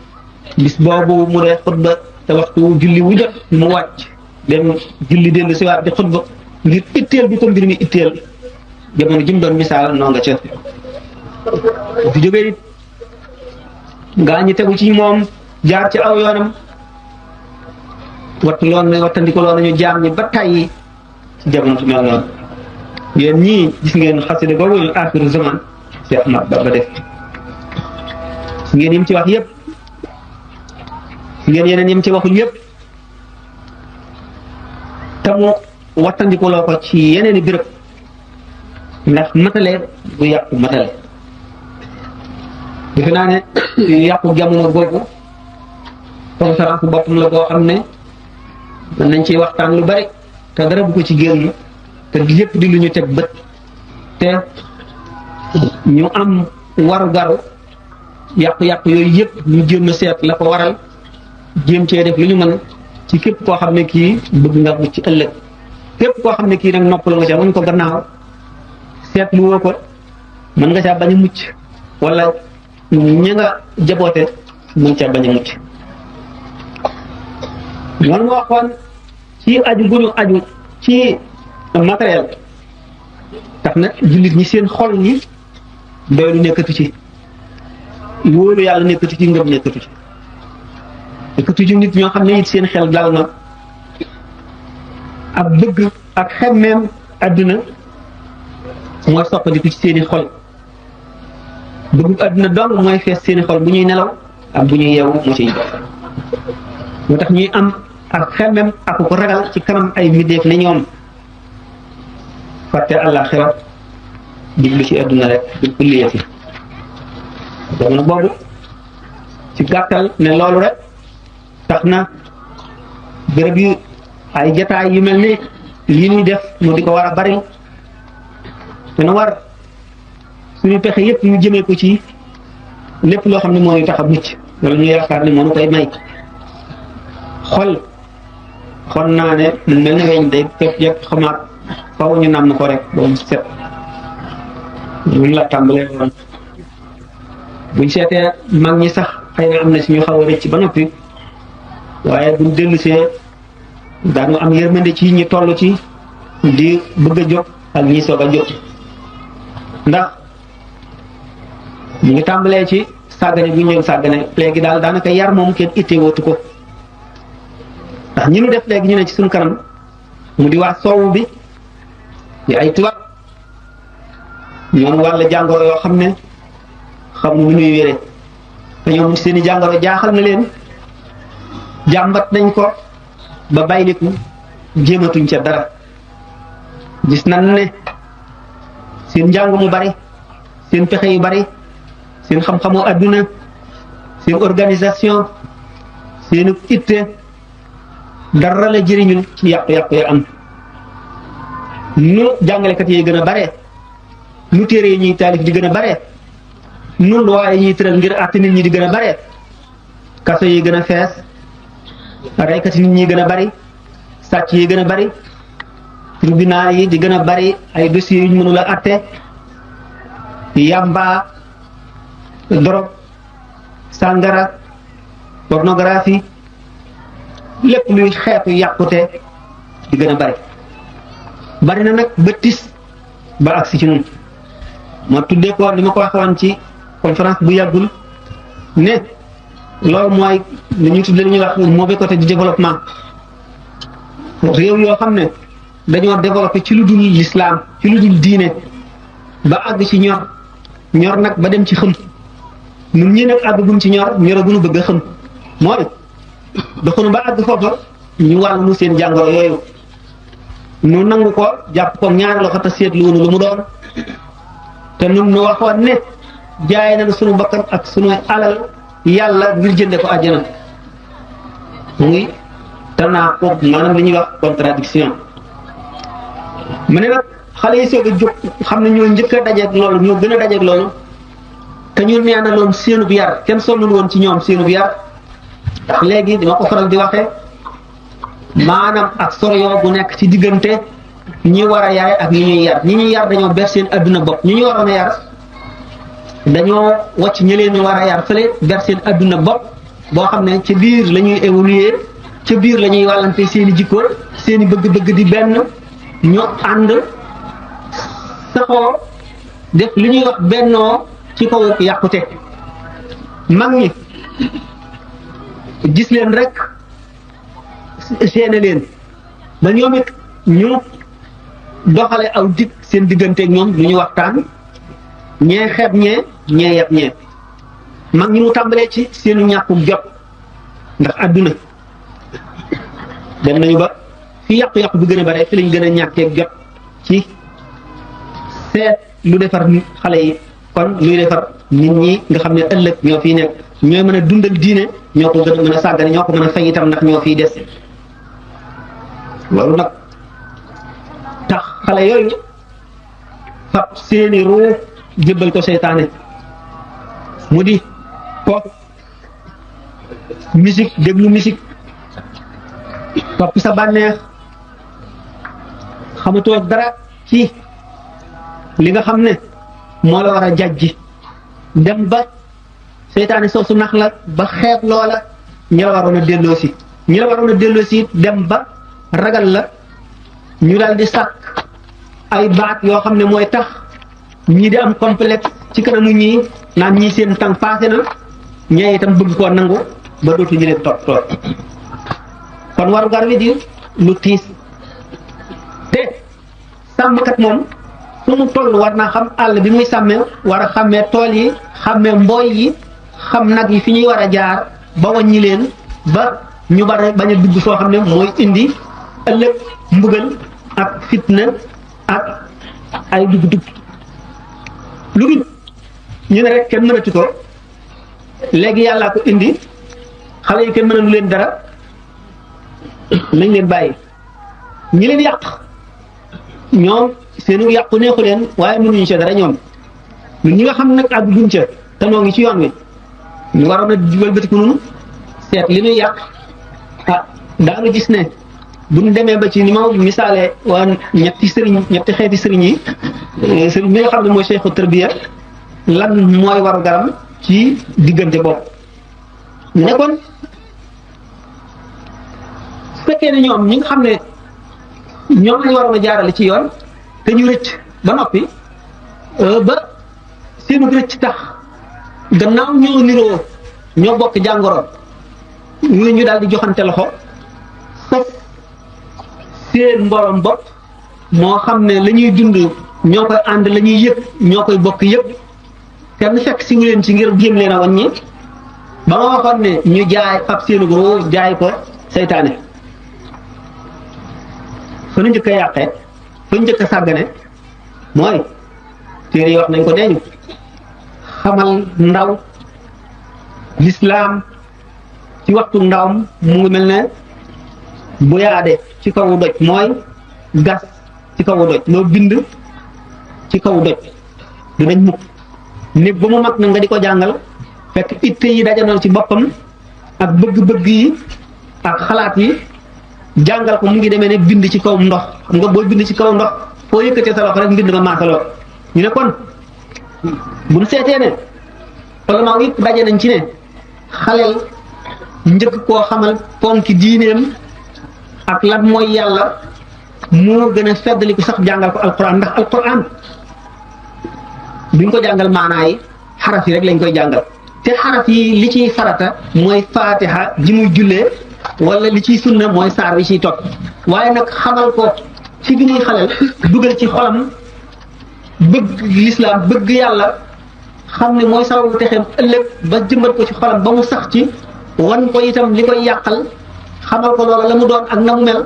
bis boobu mu dee xutba te waxtu julli wu jot mu wàcc dem julli dellu si waat di xutba ngir itteel bi ko mbir mi itteel jamono jim doon misaal noo nga ca fi jógee it ngaa ñi tegu ci moom jaar ci aw yoonam wattu loon ne wattandiko loon nañu jaam ñi ba tàyyi ci jamono su mel noonu yéen ñii gis ngeen xasida googu ñu aaxiru zaman Cheikh Ahmad Bamba def su ngeen yim ci wax yëpp su ngeen yeneen yim ci waxul yëpp te mu wattandiko loo ko ci yeneen i béréb ndax matale bu yàqu matale defe naa ne yàqu jamono googu conférence boppam la boo xam ne mën nañ ciy waxtaan lu bari te dara bu ko ci génn te lépp di lu ñu teg bët te ñu am waru-garu yàqu-yàqu yooyu yëpp ñu jéem a seet la ko waral jéem cee def lu ñu mën ci képp koo xam ne kii bëgg nga mucc ci ëllëg képp koo xam ne kii nag noppal nga ca mën ko gannaaw seetlu woo ko mën nga caa bañ a mucc wala ña nga jaboote mën caa bañ a mucc noonu moo waxoon ci aju bu ñu aju ci matériel tax na jullit ñi seen xol ñi doylu nekkatu ci wóolu yàlla nekkatu ci ngëm nekkatu ci nit ñoo xam ne it seen xel dal na ak bëgg ak xemmeem àdduna mooy soppandiku ci seeni xol bëgg àdduna dong mooy fees seeni xol bu ñuy nelaw ak bu ñuy yeewu moo ciy moo tax ñuy am ak xemmeem ak ko ragal ci kanam ay middeef ne ñoom fàtte àllaaxira jublu ci àdduna rek du kulliyati jamono boobu ci gàttal ne loolu rek tax na béréb yu ay jataay yu mel ni yi ñuy def mu di ko war a bari dana war suñu pexe yépp ñu jëmee ko ci lépp loo xam ne moo ñu tax a mucc wala ñu yaakaar ne moo ñu koy may xol naa ne mu mel ne weñ day fépp yëpp xamaat faw ñu nàmm ko rek ba mu set buñ la tàmbalee woon buñ seetee mag ñi sax xëy na am na si ñu xaw a rëcc ba noppi waaye buñ dellusee daanu am yërmande ci ñi toll ci di bëgg a jóg ak ñi soog a jóg ndax ñu ngi tàmbalee ci sàggane bu ñëw sàggane léegi daal daanaka yar moom kenn ittee wootu ko ndax ñi ñu def léegi ñu ne ci suñu kanam mu di waa soowu bi di ay tubaab ñoom wàll jàngoro yoo xam ne xamu nu ñuy wéree te ñoom seen i jàngoro jaaxal na leen jàmbat nañ ko ba bàyyiliku jéematuñ ca dara gis nañ ne seen njàng mu bari seen pexe yu bari seen xam-xamu adduna seen organisation seen itte dara la jëriñul ci yàqu-yàqu ya am nu jàngalekat yi gën a bare nu téere yi ñuy taalif di gën a bare nu loi yi ñuy tëral ngir àtte nit ñi di gën a bare kaso yi gën a fees reykat nit ñi gën a bari sàcc yi gën a bari tribunal yi di gën a bari ay dossiers yuñ mënul a àtte yamba drogue sàngara pornographie lépp luy xeetu yàqute di gën a bari na nag ba tis ba agsi ci ñun ma tuddee ko li ma ko waxoon ci conférence bu yàggul ne loolu mooy li ñuy tuddee li ñuy wax mauvais côté du développement réew yoo xam ne dañoo développé ci lu dul l'islam ci lu dul diine ba àgg ci ñor nag ba dem ci xëm ñun ñii nag àggagum ci ñoraguñu bëgg a xëm mooy doxunu ba àgg foofa ñu wàllu seen jàngoro yooyu nu nangu ko jàpp ko ñaari loxo te seetlu wuñu lu mu doon te nun nu waxoon ne jaay nañu sunu bakkan ak sunu alal yàlla ngir jënde ko àjjana muy tanaaqud maanaam li ñuy wax contradiction mu ne nag xale yi soog a jóg xam ne ñoo njëkk a dajeeg loolu ñoo gën a dajeeg loolu te ñu nee na loon seenub yar kenn sonnul woon ci ñoom seenub yar ndax léegi dama ko faral di waxee maanaam ak soroyoo bu nekk ci diggante ñi war a yaay ak ñi ñuy yar ñi ñuy yar dañoo ber seen adduna bopp ñi ñu waroon a yar dañoo wàcc ñi leen war a yar fële ber seen adduna bopp boo xam ne ca biir la ñuy évoluer ca biir la ñuy wàllante seen i jikko seen i bëgg-bëgg di benn ñu ànd saxoo def li ñuy wax bennoo ci kaw yàqute mag ñi gis leen rek seene leen ba ñoom it ñu doxale aw dig seen digganteeg ñoom lu ñu waxtaan ñee xeeb ñee yeb ñee mag ñi mu tàmbalee ci seenu ñàkkum jot ndax àdduna dem nañu ba fi yàqu-yàqu bi gën a bare fi lañ gën a ñàkkeeg jot ci seet lu defar xale yi kon luy defar nit ñi nga xam ne ëllëg ñoo fiy nekk ñooy mën a dundal diine ñoo ko gën a mën a sàggane ñoo ko mën a fay itam ndax ñoo fiy des loolu nag tax xale yooyu fab seeni ruu jébbal ko seytaane mu di pop musique déglu musique topp sa bànneex xamatoo dara ci li nga xam ne moo la war a jàjji dem ba seytaane soosu nax la ba xeeb loola ñi la waroon a delloosi ñi la waroon a delloosi dem ba ragal la ñu daal di sàkk ay baat yoo xam ne mooy tax ñii di am complexe ci kanamu ñii naan ñii seen tàng passé na ñee itam bëgg koo nangu ba dootu ñu leen topp kon waru gar wi di lu tiis te sàmmkat moom fu mu toll war naa xam àll bi muy sàmmee war a xàmmee tool yi xàmmee mbooy yi xam nag yi fi ñuy war a jaar ba wàññi leen ba ñu bare bañ a dugg soo xam ne mooy indi ëllëg mbugal ak fitna ak ay dugg-dugg lu dul ñu ne rek kenn mënatu ko léegi yàllaa ko indi xale yi kenn mënalu leen dara nañ leen bàyyi ñi leen yàq ñoom seenu yàqu neexu leen waaye mënuñu ca dara ñoom ñun ñi nga xam nag ak duñ ca te noo ngi ci yoon wi ñu waroon a jubal bëtiku nun seet li ñuy yàq ah daanu gis ne bu ñu demee ba ci ni ma misaalee waa ñetti xeeti sëriñ yi sëriñ bi nga xam ne mooy cheikhu tarbiya lan mooy waru garam ci diggante boobu ñu ne kon su fekkee ne ñoom ñi nga xam ne ñoom lañu waroon a jaarale ci yoon te ñu rëcc ba noppi ba seenu rëcc tax gannaaw ñoo niroo ñoo bokk jàngoro ñu daal di joxante loxo foof seen mborom bopp moo xam ne la ñuy dund ñoo koy ànd la ñuy yëg ñoo koy bokk yëpp kenn fekk si leen ci ngir jéem leen a wàññi ba ma waxoon ne ñu jaay fab seenu goro jaay ko seytaane fa nu njëkk a yàqee fa nu njëkk a sàggane mooy téere yi wax nañ ko deeñu xamal ndaw lislaam ci waxtu ndawam mu ngi mel ne bu yaade ci kawu doj mooy gas ci kawu doj loo bind ci kawu doj du dañ mukk néeg ba mu mag na nga di ko jàngal fekk itte yi dajanoo ci boppam ak bëgg-bëgg yi ak xalaat yi jàngal ko mu ngi demee ne bind ci kaw ndox xam nga boo bind ci kaw ndox foo yëkkatee sa loxo rek mbind ma maasaloo ñu ne kon buñ seetee ne ulama yëpp daje nañ ci ne xaleel njëkk koo xamal ponki diineem ak lan mooy yàlla moo gën a feddaliku sax jàngal ko alquran ndax alquran duñ ko jàngal maanaa yi xaraf yi rek lañ koy jàngal te xaraf yi li ciy farata mooy fatiha ji muy jullee wala li ciy sunna mooy saar wi ciy topp waaye nag xamal ko ci bi muy xaleel dugal ci xolam bëgg lislaam bëgg yàlla xam ne mooy sababu texeem ëllëg ba jëmbat ko ci xolam ba mu sax ci wan ko itam li koy yàqal xamal ko loola la mu doon ak na mu mel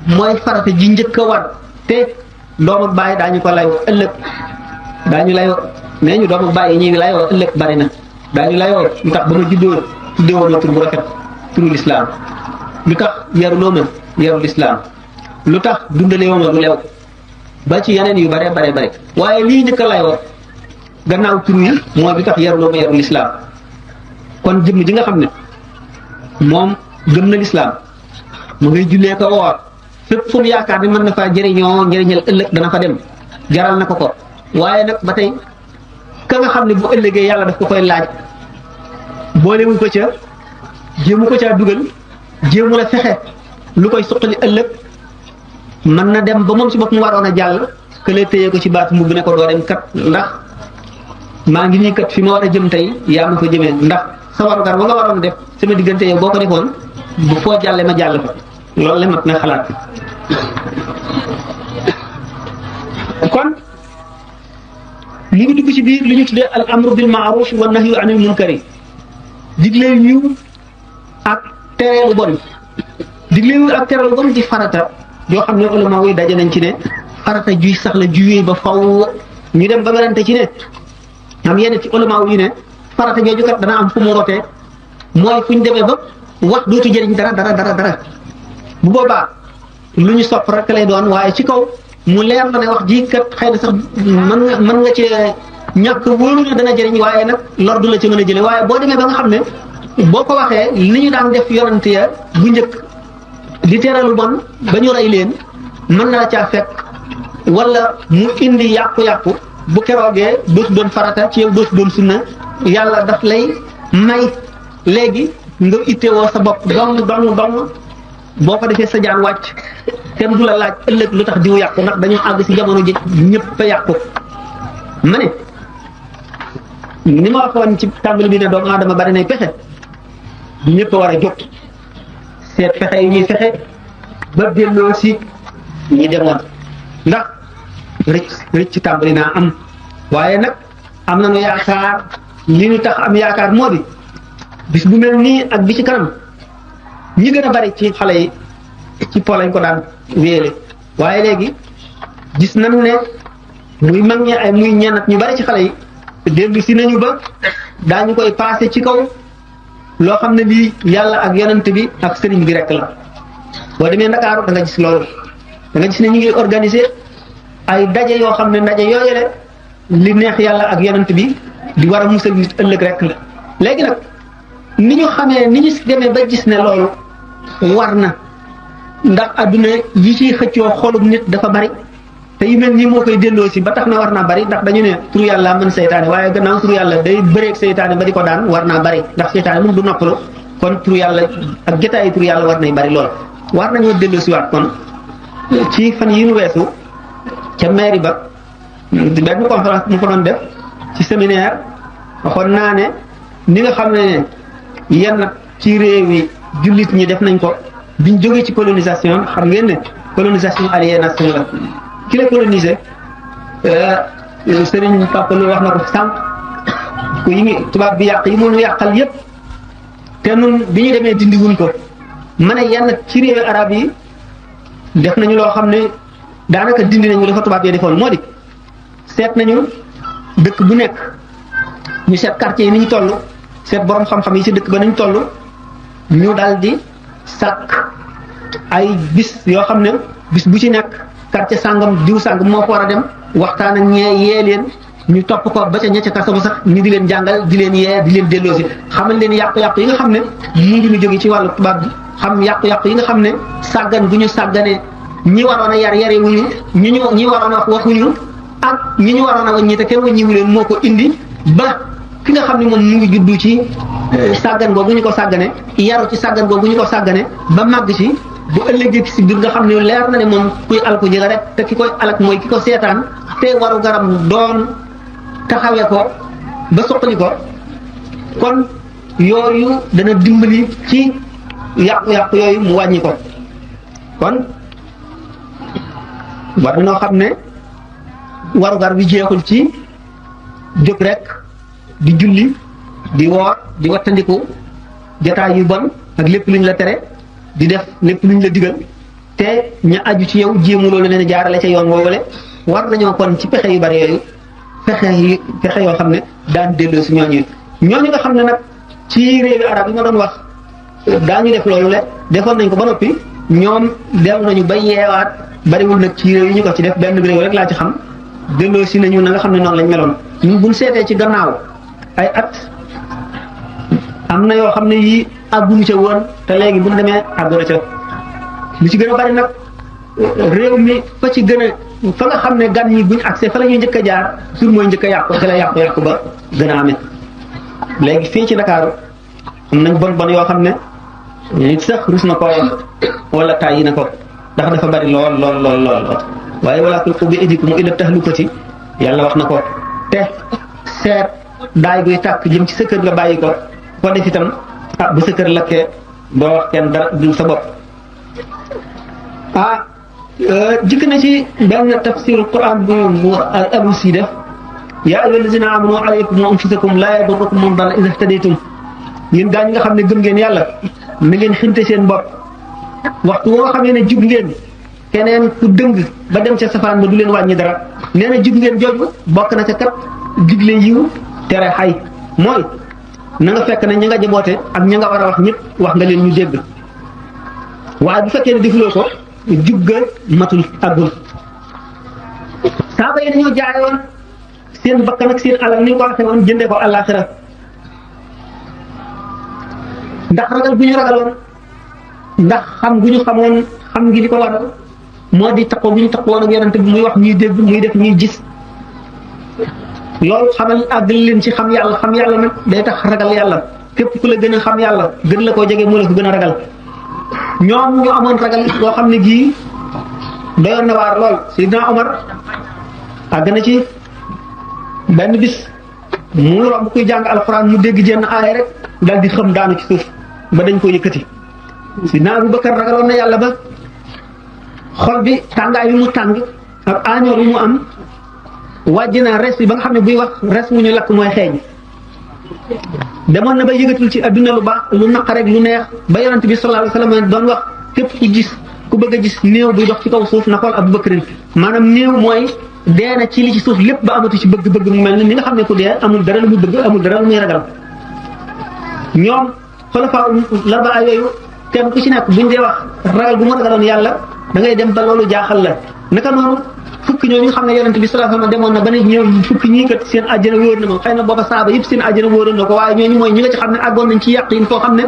mooy farata ji njëkk a war te doom ak bàyyi daañu ko layoo ëllëg daañu layoo nee ñu doom ak bàyyi ñuy layoo ëllëg bari na daañu layoo lu tax ba ma juddoo tuddewoo ma tur bu rafet turu lislaam lu tax yaruloo ma yaru lislaam lu tax dundalee ma lu lew ba ci yeneen yu bare waaye lii njëkk a layoo gannaaw tur yi mooy lu tax yaruloo ma yaru lislaam kon jëmm ji nga xam ne moom gëm na lislaam mu ngay jullee ko woor fépp fu mu yaakaar ni mën na faa jëriñoo njëriñal ëllëg dana fa dem jaral na ko waaye nag ba tey ka nga xam ne bu ëllëgee yàlla daf ko koy laaj boolewuñ ko ca jéemu ko caa dugal jéemu la fexe lu koy suqali ëllëg mën na dem ba moom si bopp mu waroon a jàll kële téye ko ci baatu mu bu ne ko doo dem kat ndax maa ngi nii kat fi ma war a jëm tey yaa ma fa jëmee ndax sa warugar ba nga waroon a def sama diggante yow boo ko defoon bu foo jàlle ma jàll fa loolu la mat na xalaat kon ñu ngi dugg ci biir li ñu tuddee al amru bil maaruf wa nahyu anil munkari digle yiw ak tere lu bon digle yiw ak tere lu bon di farata yoo xam ne ulama yi daje nañ ci ne farata juy sax la juyee ba faw ñu dem ba werante ci ne am yenn ci ulama yi ne farata jooju kat dana am fu mu rotee mooy fu ñu demee ba wax dootu jëriñ dara bu boobaa lu ñu sopp rek lay doon waaye ci kaw mu leer na ne wax ji kat xëy na sax mën nga ci ñàkk wóoru ne dana jëriñ waaye nag lor du la ci mën a jële waaye boo demee ba nga xam ne boo ko waxee li ñu daan def yonante ya bu njëkk di teeralu bon ba ñu rey leen mën na la caa fekk wala mu indi yàqu-yàqu bu keroogee dootu doon farata ci yow dootu doon sunna yàlla daf lay may léegi nga ittewoo sa bopp dong boo ko defee sa jaan wàcc kenn du la laaj ëllëg lu tax diw yàqu ndax dañoo àgg si jamono ji ñëpp a yàqu ma ne ni ma waxoon ci tàmbali bi ne doomu aadama bari nay pexe du ñëpp a war a jóg seet fexe yi ñuy fexe ba delloo si ñi demoon ndax rëcc tàmbali naa am waaye nag am nañu yaakaar li ñu tax am yaakaar moo di bis bu mel nii ak bi ci kanam ñi gën a bari ci xale yi ci po lañ ko daan wéele waaye léegi gis nañu ne muy mag ñi ay muy ñenn ñu bari ci xale yi dellu si nañu ba daañu koy passé ci kaw loo xam ne lii yàlla ak yonent bi ak sëriñ bi rek la boo demee Ndakaaru da nga gis loolu da nga gis ne ñu ngi organiser ay daje yoo xam ne ndaje yooyule li neex yàlla ak yonent bi di war a musal nit ëllëg rek la léegi nag ni ñu xamee ni ñu demee ba gis ne loolu war na ndax adduna yi ciy xëccoo xolum nit dafa bari te yu mel nii moo koy delloo si ba tax na war naa bari ndax dañu ne tur yàlla mën seytaane waaye gannaaw tur yàlla day bëreeg seytaane ba di ko daan war naa bari ndax seytaane moom du noppalu kon tur yàlla ak jotaayu tur yàlla war nay bari lool. war nañoo delloo si waat kon ci fan yi mu weesu ca mairie ba benn conférence mu ko doon def ci séminaire waxoon naa ne ni nga xam ne yenn ci réew yi jullit ñi def nañ ko biñ jógee ci colonisation xam ngeen ne colonisation aliénation la ki la colonisé Serigne Papa lu wax na ko sànq ku yi ngi tubaab bi yàq yi mënu yàqal yépp te nun bi ñu demee dindi wuñ ko ma ne yenn ci réewi arab yi def nañu loo xam ne daanaka dindi nañu dafa tubaab yi defoon moo di seet nañu dëkk bu nekk ñu seet quartier yi ni ñu toll seet borom xam-xam yi ci dëkk ba nañ toll ñu dal di sàkk ay bis yoo xam ne bis bu ci nekk quartier sàngam diw sàngam moo ko war a dem waxtaan ak ñee yee leen ñu topp ko ba ca ña ca kaso ba sax ñu di leen jàngal di leen yee di leen delloosi xamal leen yàqu-yàqu yi nga xam ne mu ngi ñu jóge ci wàllu tubaab bi xam yàqu-yàqu yi nga xam ne sàggan bu ñu sàgganee ñi waroon a yare wuñu ñi waroon a wax waxuñu ak ñi ñu waroon a wàññi te kenn wàññiwu leen moo ko indi ba ki nga xam ne moom mu ngi juddu ci sàggan googu ñu ko sàggane yaru ci sàggan googu ñu ko sàggane ba màgg ci bu ëllëgee ci biir nga xam ne leer na ne moom kuy alku ji la rek te ki koy alak mooy ki ko seetaan te waru garam doon taxawee ko ba soqali ko kon yooyu dana dimbali ci yàqu-yàqu yooyu mu wàññi ko kon war na noo xam ne warugar bi jeexul ci jóg rek di julli di woor di wattandiku jotaay yu bon ak lépp luñ la tere di def lépp luñ la digal te te ña aju ci yow jéemu loolu leen jaarale ca yoon woowale war nañoo kon ci pexe yu bari yooyu pexe yoo xam ne daan delloo si ñooñu nga xam ne nag ci réewi arab yi ma doon wax daañu def loolu le defoon nañ ko ba noppi ñoom dellu nañu ba yeewaat bariwul nag ci réew yi ñu ko ci def benn réew rek laa ci xam delloo si nañu na nga xam ne noonu lañ meloon ñun buñ seetee ci gannaaw ay at am na yoo xam ne yii àgguñu ca woon te léegi buñ demee àgguna ca lu ci gën a bari nag réew mi fa ci gën a fa nga xam ne gan ñi buñ accès fa la ñuy njëkk a jaar sur mooy njëkk a yàqu te la yàqu ba gën a amee léegi fii ci Dakar am nañ bon yoo xam ne nit sax rus na koo wax wala tàyyi na ko ndax dafa bari lool waaye wala tulqu bi aydikum ila tahlukati yàlla wax na ko te seet daay buy tàkk jëm ci sa kër nga bàyyi ko def itam bu sa kër lakkee doo wax kenn dara dul sa bopp jikk na ci benn tafsirul Quran bu Alusi def yaa ayyuha allazina amanu alaykum anfusakum laa yadurrukum man dalla idha ihtadaytum yéen gaa ñi nga xam ne gëm ngeen yàlla na ngeen xinte seen bopp waxtu woo xamee ne jub ngeen keneen ku dëng ba dem ca safaan ba du leen wàññi dara nee na jub ngeen jooju bokk na ca kat digle yiw tere xay mooy na nga fekk ne ña nga jaboote ak ña nga war a wax ñëpp wax nga leen ñu dégg waaye bu fekkee ne defuloo ko jub ga matul àggul saaba yi dañoo jaayoon seen bakkan ak seen alal ni nga ko waxee woon jëndee ko àllaaxira ndax ragal bu ñu ragaloon ndax xam gu ñu xamoon xam ngi li ko waral moo di taqoo bu ñu taqoon ak yonante bi muy wax ñuy dégg muy def ñuy gis loolu xamal àggal leen ci xam yàlla nag day tax ragal yàlla képp ku la gën a xam yàlla gën la koo jege moo la ko gën a ragal ñoom ñu amoon ragal loo xam ne gii doyoon na waar lool Seydina Omar àgg na ci benn bis mu romb kuy jàng alxuraan mu dégg jenn aaya rek dal di xam daanu ci suuf ba dañ ko yëkkati Seydina Abubakar ragaloon na yàlla ba xol bi tàngaay bi mu tàng ak aañoor bi mu am wàjj na res bi ba nga xam ne buy wax res mu ñu lakk mooy xeeñ demoon na ba yëgatul ci adduna lu baax lu naq rek lu neex ba yonent bi sallallahu alayhi wasallam doon wax képp ku bëgg a gis néew buy dox ci kaw suuf na xool Abubakar maanaam néew mooy dee na ci li ci suuf lépp ba amatu ci bëgg-bëgg mu mel ni nga xam ne ku dee amul dara lu muy bëgg amul dara lu muy ragal ñoom xulafaa l'arbaa yooyu kenn ku ci nekk buñ dee wax ragal bu mu ragaloon yàlla da ngay dem ba loolu jaaxal la naka noonu fukki ñooñu nga xam ne yonent bi sallallahu alayhi wasallam demoon na ba ne ñëw fukki ñii kat seen àjjana wóor na ma xëy na booba saaba yëpp seen àjjana wóoroon na ko waaye ñooñu mooy ñi nga ci xam ne àggoon nañ ci yàqin foo xam ne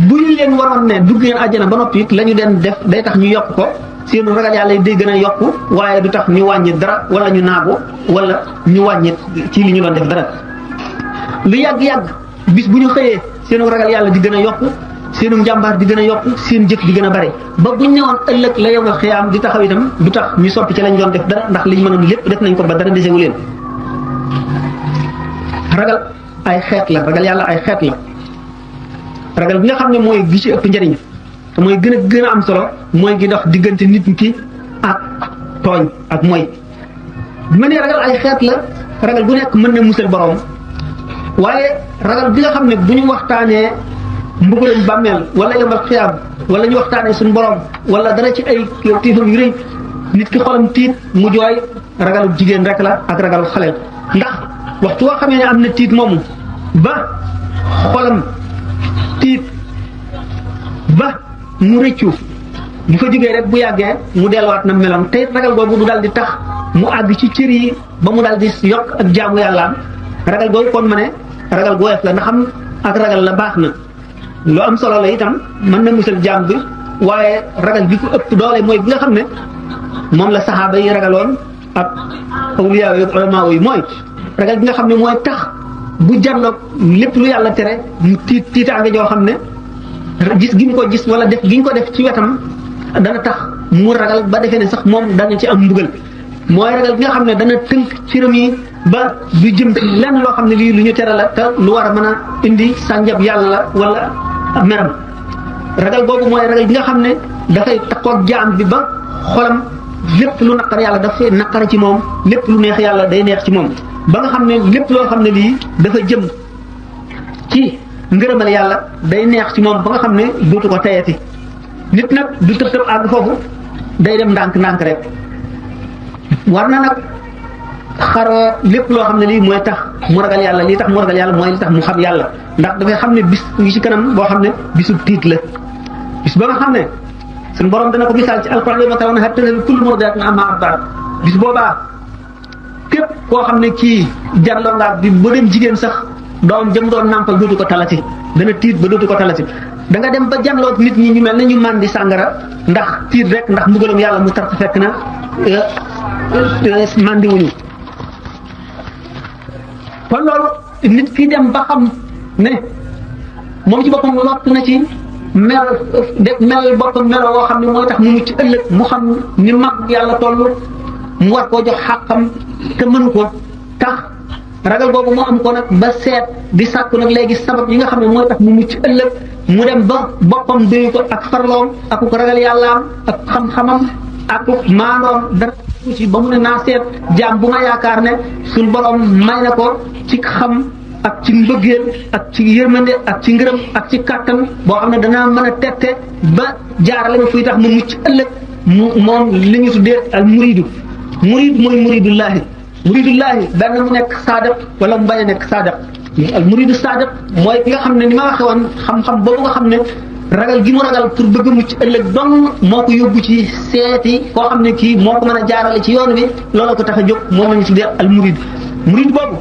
buñ leen waroon ne dugg ngeen àjjana ba noppi it la ñu den def day tax ñu yokk ko seen ragal yàlla day gën a yokku waaye du tax ñu wàññi dara wala ñu naagu wala ñu wàññi ci li ñu doon def dara lu yàgg-yàgg bis bu ñu xëyee seen ragal yàlla di gën a yokku seenu njàmbaar di gën a yokku seen jëf di gën a bare ba buñ newoon ëllëg la yowmal xiyaam di taxaw itam du tax ñu soppi ci lañ doon def dara ndax liñ mënoon lépp def nañ ko ba dara desewu leen ragal ay xeet la ragal yàlla ay xeet la ragal bi nga xam ne mooy gi ci ëpp njëriñ te mooy gën a am solo mooy gi dox diggante nit ki ak tooñ ak mooy bi ma nee ragal ay xeet la ragal bu nekk mën na musal borom waaye ragal bi nga xam ne bu ñu waxtaanee mbugalum bàmmeel wala yombal xiyaam wala ñu waxtaanee suñu borom wala dara ci ay tiifam yu rëy nit ki xolam tiit mu jooy ragalu jigéen rek la ak ragalu xale ndax waxtu woo xamee ne am na tiit moomu ba xolam tiit ba mu rëccu bu fa jógee rek bu yàggee mu delluwaat na meloon te ragal googu du dal di tax mu àgg ci cër yi ba mu dal di yokk ak jaamu yàllaam ragal googu kon ma ne ragal gu woyof la ndax xam ak ragal la baax na lu am solo la itam mën na musal jaam bi waaye ragal bi ko ëpp doole mooy bi nga xam ne moom la saxaaba yi ragaloon ak awliyaa yi ulamaa yi mooy ragal bi nga xam ne mooy tax bu janloog lépp lu yàlla tere mu tiitaange joo xam ne gis gi mu ko gis wala def gi ñu ko def ci wetam dana tax mu ragal ba defee ne sax moom dana ci am mbugal mooy ragal bi nga xam ne dana tënk ciram yi ba du jëm ci lenn loo xam ne lii lu ñu tere la te lu war a mën a indi sànjab yàlla wala meram ragal boobu mooy ragal bi nga xam ne dafay takkoog jaam bi ba xolam lépp lu naqar yàlla dafay naqar ci moom lépp lu neex yàlla day neex ci moom ba nga xam ne lépp loo xam ne lii dafa jëm ci ngërëmal yàlla day neex ci moom ba nga xam ne dootu ko tayati nit nag du tëb tëb àgg foofu day dem ndànk-ndànk rek war na nag xaroo lépp loo xam ne lii mooy tax mu ragal yàlla lii tax mu ragal yàlla mooy li tax mu xam yàlla ndax dafay xam ne bis ngi ci kanam boo xam ne bisu tiit la bis ba nga xam ne suñu borom dana ko misaal ci alquran yawma tarawnahaa tadhalu kullu murdi'atin ammaa arda'at bis boobaa képp koo xam ne kii jarloo ngaa bi ba dem jigéen sax doom jëm doon nàmpal dootu ko talati dana tiit ba dootu ko talati da nga dem ba janloo nit ñi ñu mel ne ñu màndi sàngara ndax tiit rek ndax mbugalum yàlla mu tar fekk na màndi wuñu kon loolu nit ki dem ba xam ne moom ci boppam lott na ci mel boppam melo woo xam ne mooy tax mu mucc ëllëg mu xam ni mag yàlla toll mu war koo jox xàqam te mënu ko tax ragal boobu mu am ko nag ba seet di sàkku nag léegi sabab yi nga xam ne mooy tax mu mucc ëllëg mu dem ba boppam doyu ko ak farloom ak ko ragal yàllaam ak xam-xamam ak maandoom dara ci ba mu ne naa seet jaam bu ma yaakaar ne suñ borom may na ko ci xam ak ci mbëggeel ak ci yërmande ak ci ngërëm ak ci kàttan boo xam ne danaa mën a tette ba jaarale ma fuy tax mu mucc ëllëg moom li ñu tuddee al muridu murid mooy muridullahi benn mu nekk saadiq wala mu bañ a nekk saadiq al muridu saadiq mooy ki nga xam ne ni ma waxe woon xam-xam boobu nga xam ne ragal gi mu ragal pour bëgg mucc ëllëg dong moo ko yóbbu ci seeti koo xam ne kii moo ko mën a jaarale ci yoon bi loolu ko tax a jóg moom la ñu tuddee al murid boobu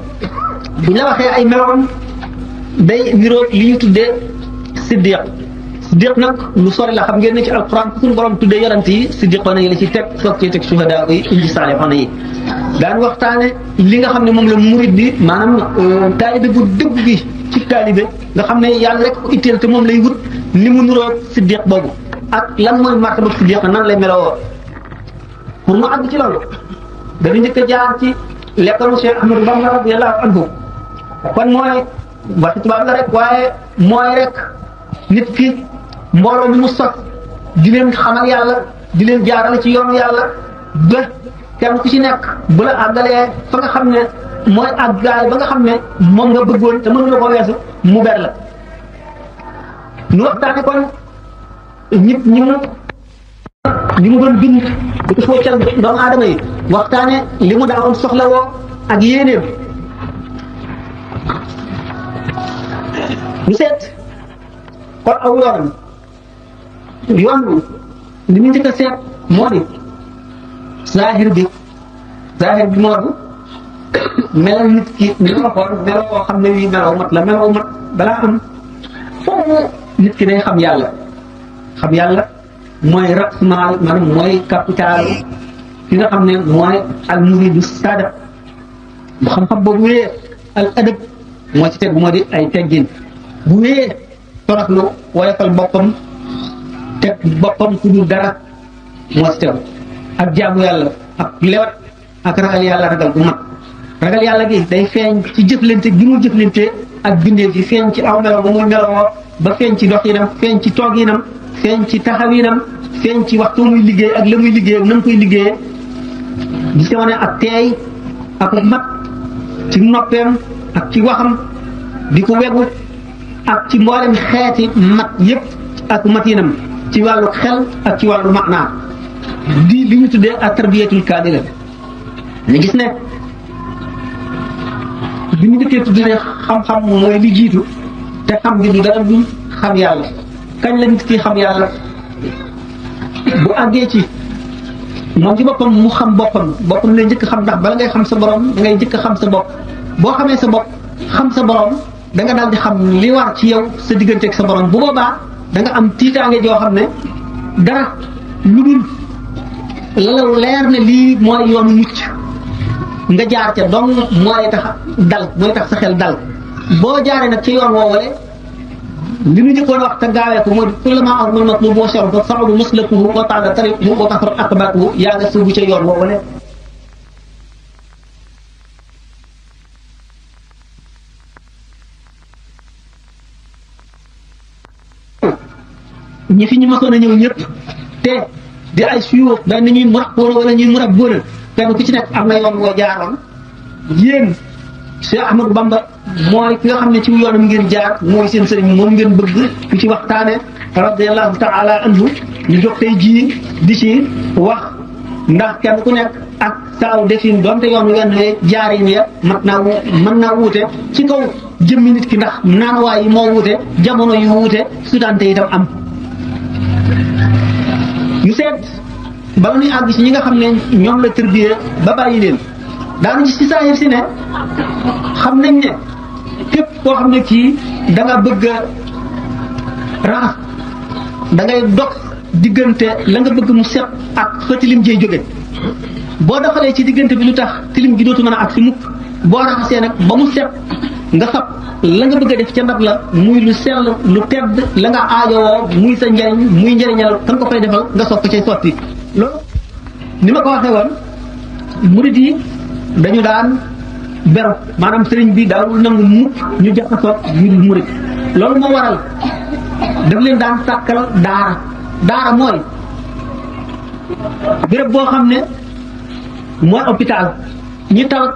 bu ñu la waxee ay meloom day niroog li ñu tuddee siddiq nag lu sori la xam ngeen ne ci alquran suñu borom tuddee yonent yi siddiqoona yi la ci teg soog ci teg shuhadaa yi indi saalixoona yi daan waxtaane li nga xam ne moom la murid bi maanaam taalibe bu dëgg bi ci taalibe nga xam ne yàlla rek ko itteel te moom lay wut ni mu niroog siddiq boobu ak lan mooy martaba siddiq nan lay meloo pour mu àgg ci loolu dana njëkk a jaar ci lekkalu Cheikh Ahmadou Bamba radiyallahu anhu kon mooy waxi tubaab la rek waaye mooy rek nit ki mbooloo mi mu sos di leen xamal yàlla di leen jaarale ci yoonu yàlla ba kenn ku ci nekk bu la àggalee fa nga xam ne mooy àggaay ba nga xam ne moom nga bëggoon te mënu la ko weesu mu ber la nu waxtaane kon nit ñi mu doon bind di ko foccal doomu aadama yi waxtaane li mu daawoon soxla woo ak yéenéem ñu seet kon aw yoonam yoon bi li mu njëkk a seet moo di zahir bi moo di melal nit ki ni ma waxoon meloo woo xam ne wi meloo mat la meloo mat balaa am foofu nit ki day xam yàlla mooy rasmaal maanaam mooy capital ki nga xam ne mooy al muridu saadiq bu xam-xam boobu wéyee al adab moo ci teg moo di ay teggin bu wéyee toroxlu woyofal boppam teg boppam ku dul dara moo ci tegu ak jaamu yàlla ak lewat ak ragal yàlla ragal bu mat ragal yàlla gi day feeñ ci jëflante gi mu jëflante ak bindee fi feeñ ci aw melo ba muy meloo ba feeñ ci doxinam feeñ ci tooginam feeñ ci taxawinam feeñ ci waxtu muy liggéey ak la muy liggéey ak na mu koy liggéeyee di ci wane ak teey ak mat ci noppeem ak ci waxam di ko wegu ak ci mboolem xeeti mat yépp ak matinam ci wàllu xel ak ci wàllu maanaa di li ñu tuddee ak tarbiyatul kaamila ñu gis ne bi ñu dëkkee tudd ne xam-xam mooy li jiitu te xam gi du dara du xam yàlla kañ la nit ki xam yàlla bu àggee ci moom ci boppam mu xam boppam lay njëkk xam ndax bala ngay xam sa borom da ngay njëkk xam sa bopp boo xamee sa bopp xam sa borom da nga daal di xam li war ci yow sa digganteeg sa borom bu boobaa da nga am tiitaange joo xam ne dara lu dul la leer ne lii mooy yoonu mucc nga jaar ca dong mooy tax dal mooy tax sa xel dal boo jaaree nag ci yoon woowale li ñu njëkkoon wax te gaawee ko mooy kullama azmal matlub wa sharfa sa'udu maslakuhu wa ta'ala tariquhu wa kasrat aqbatuhu yaa nga sóobu ca yoon woowale ñi fi ñu masoon a ñëw ñëpp te di ay suyoo daan na ñuy murabboona wala ñuy murabboona kenn ku ci nekk am na yoon woo jaaroon yéen Cheikh Ahmadou Bamba mooy ki nga xam ne ci yoonam ngeen jaar mooy seen sëriñ moom ngeen bëgg ku ci waxtaane radiyallahu ta'ala anhu ñu jóg tey jii di ci wax ndax kenn ku nekk ak saaw defin doonte yoon wenn jaarin ya mën naa wuute ci kaw jëmmi nit ki ndax naanuwaay yi moo wuute jamono yu wuute sudante itam am ñu seet bala ñuy àgg ci ñi nga xam ne ñoom la tërbiyee ba bàyyi leen daanu ci saahir si ne xam nañ ne képp koo xam ne kii da nga bëgg a raxas da ngay dog diggante la nga bëgg mu set ak fa tilim jey jóge boo doxalee ci diggante bi lu tax tilim gi dootu mën a ak si mukk boo raxasee nag ba mu set nga fab la nga bëgg a def ca ndab la muy lu sell lu tedd la nga aajowoo muy sa njariñ muy njariñal kan ko fay defal nga soog ko cay sotti loolu ni ma ko waxee woon murid yi dañu daan beru maanaam sëriñ bi daawul nangu mukk ñu jaxasoo ñu dul murid loolu moo waral daf leen daan sàkkal daara mooy béréb boo xam ne mooy hôpital ñi tawat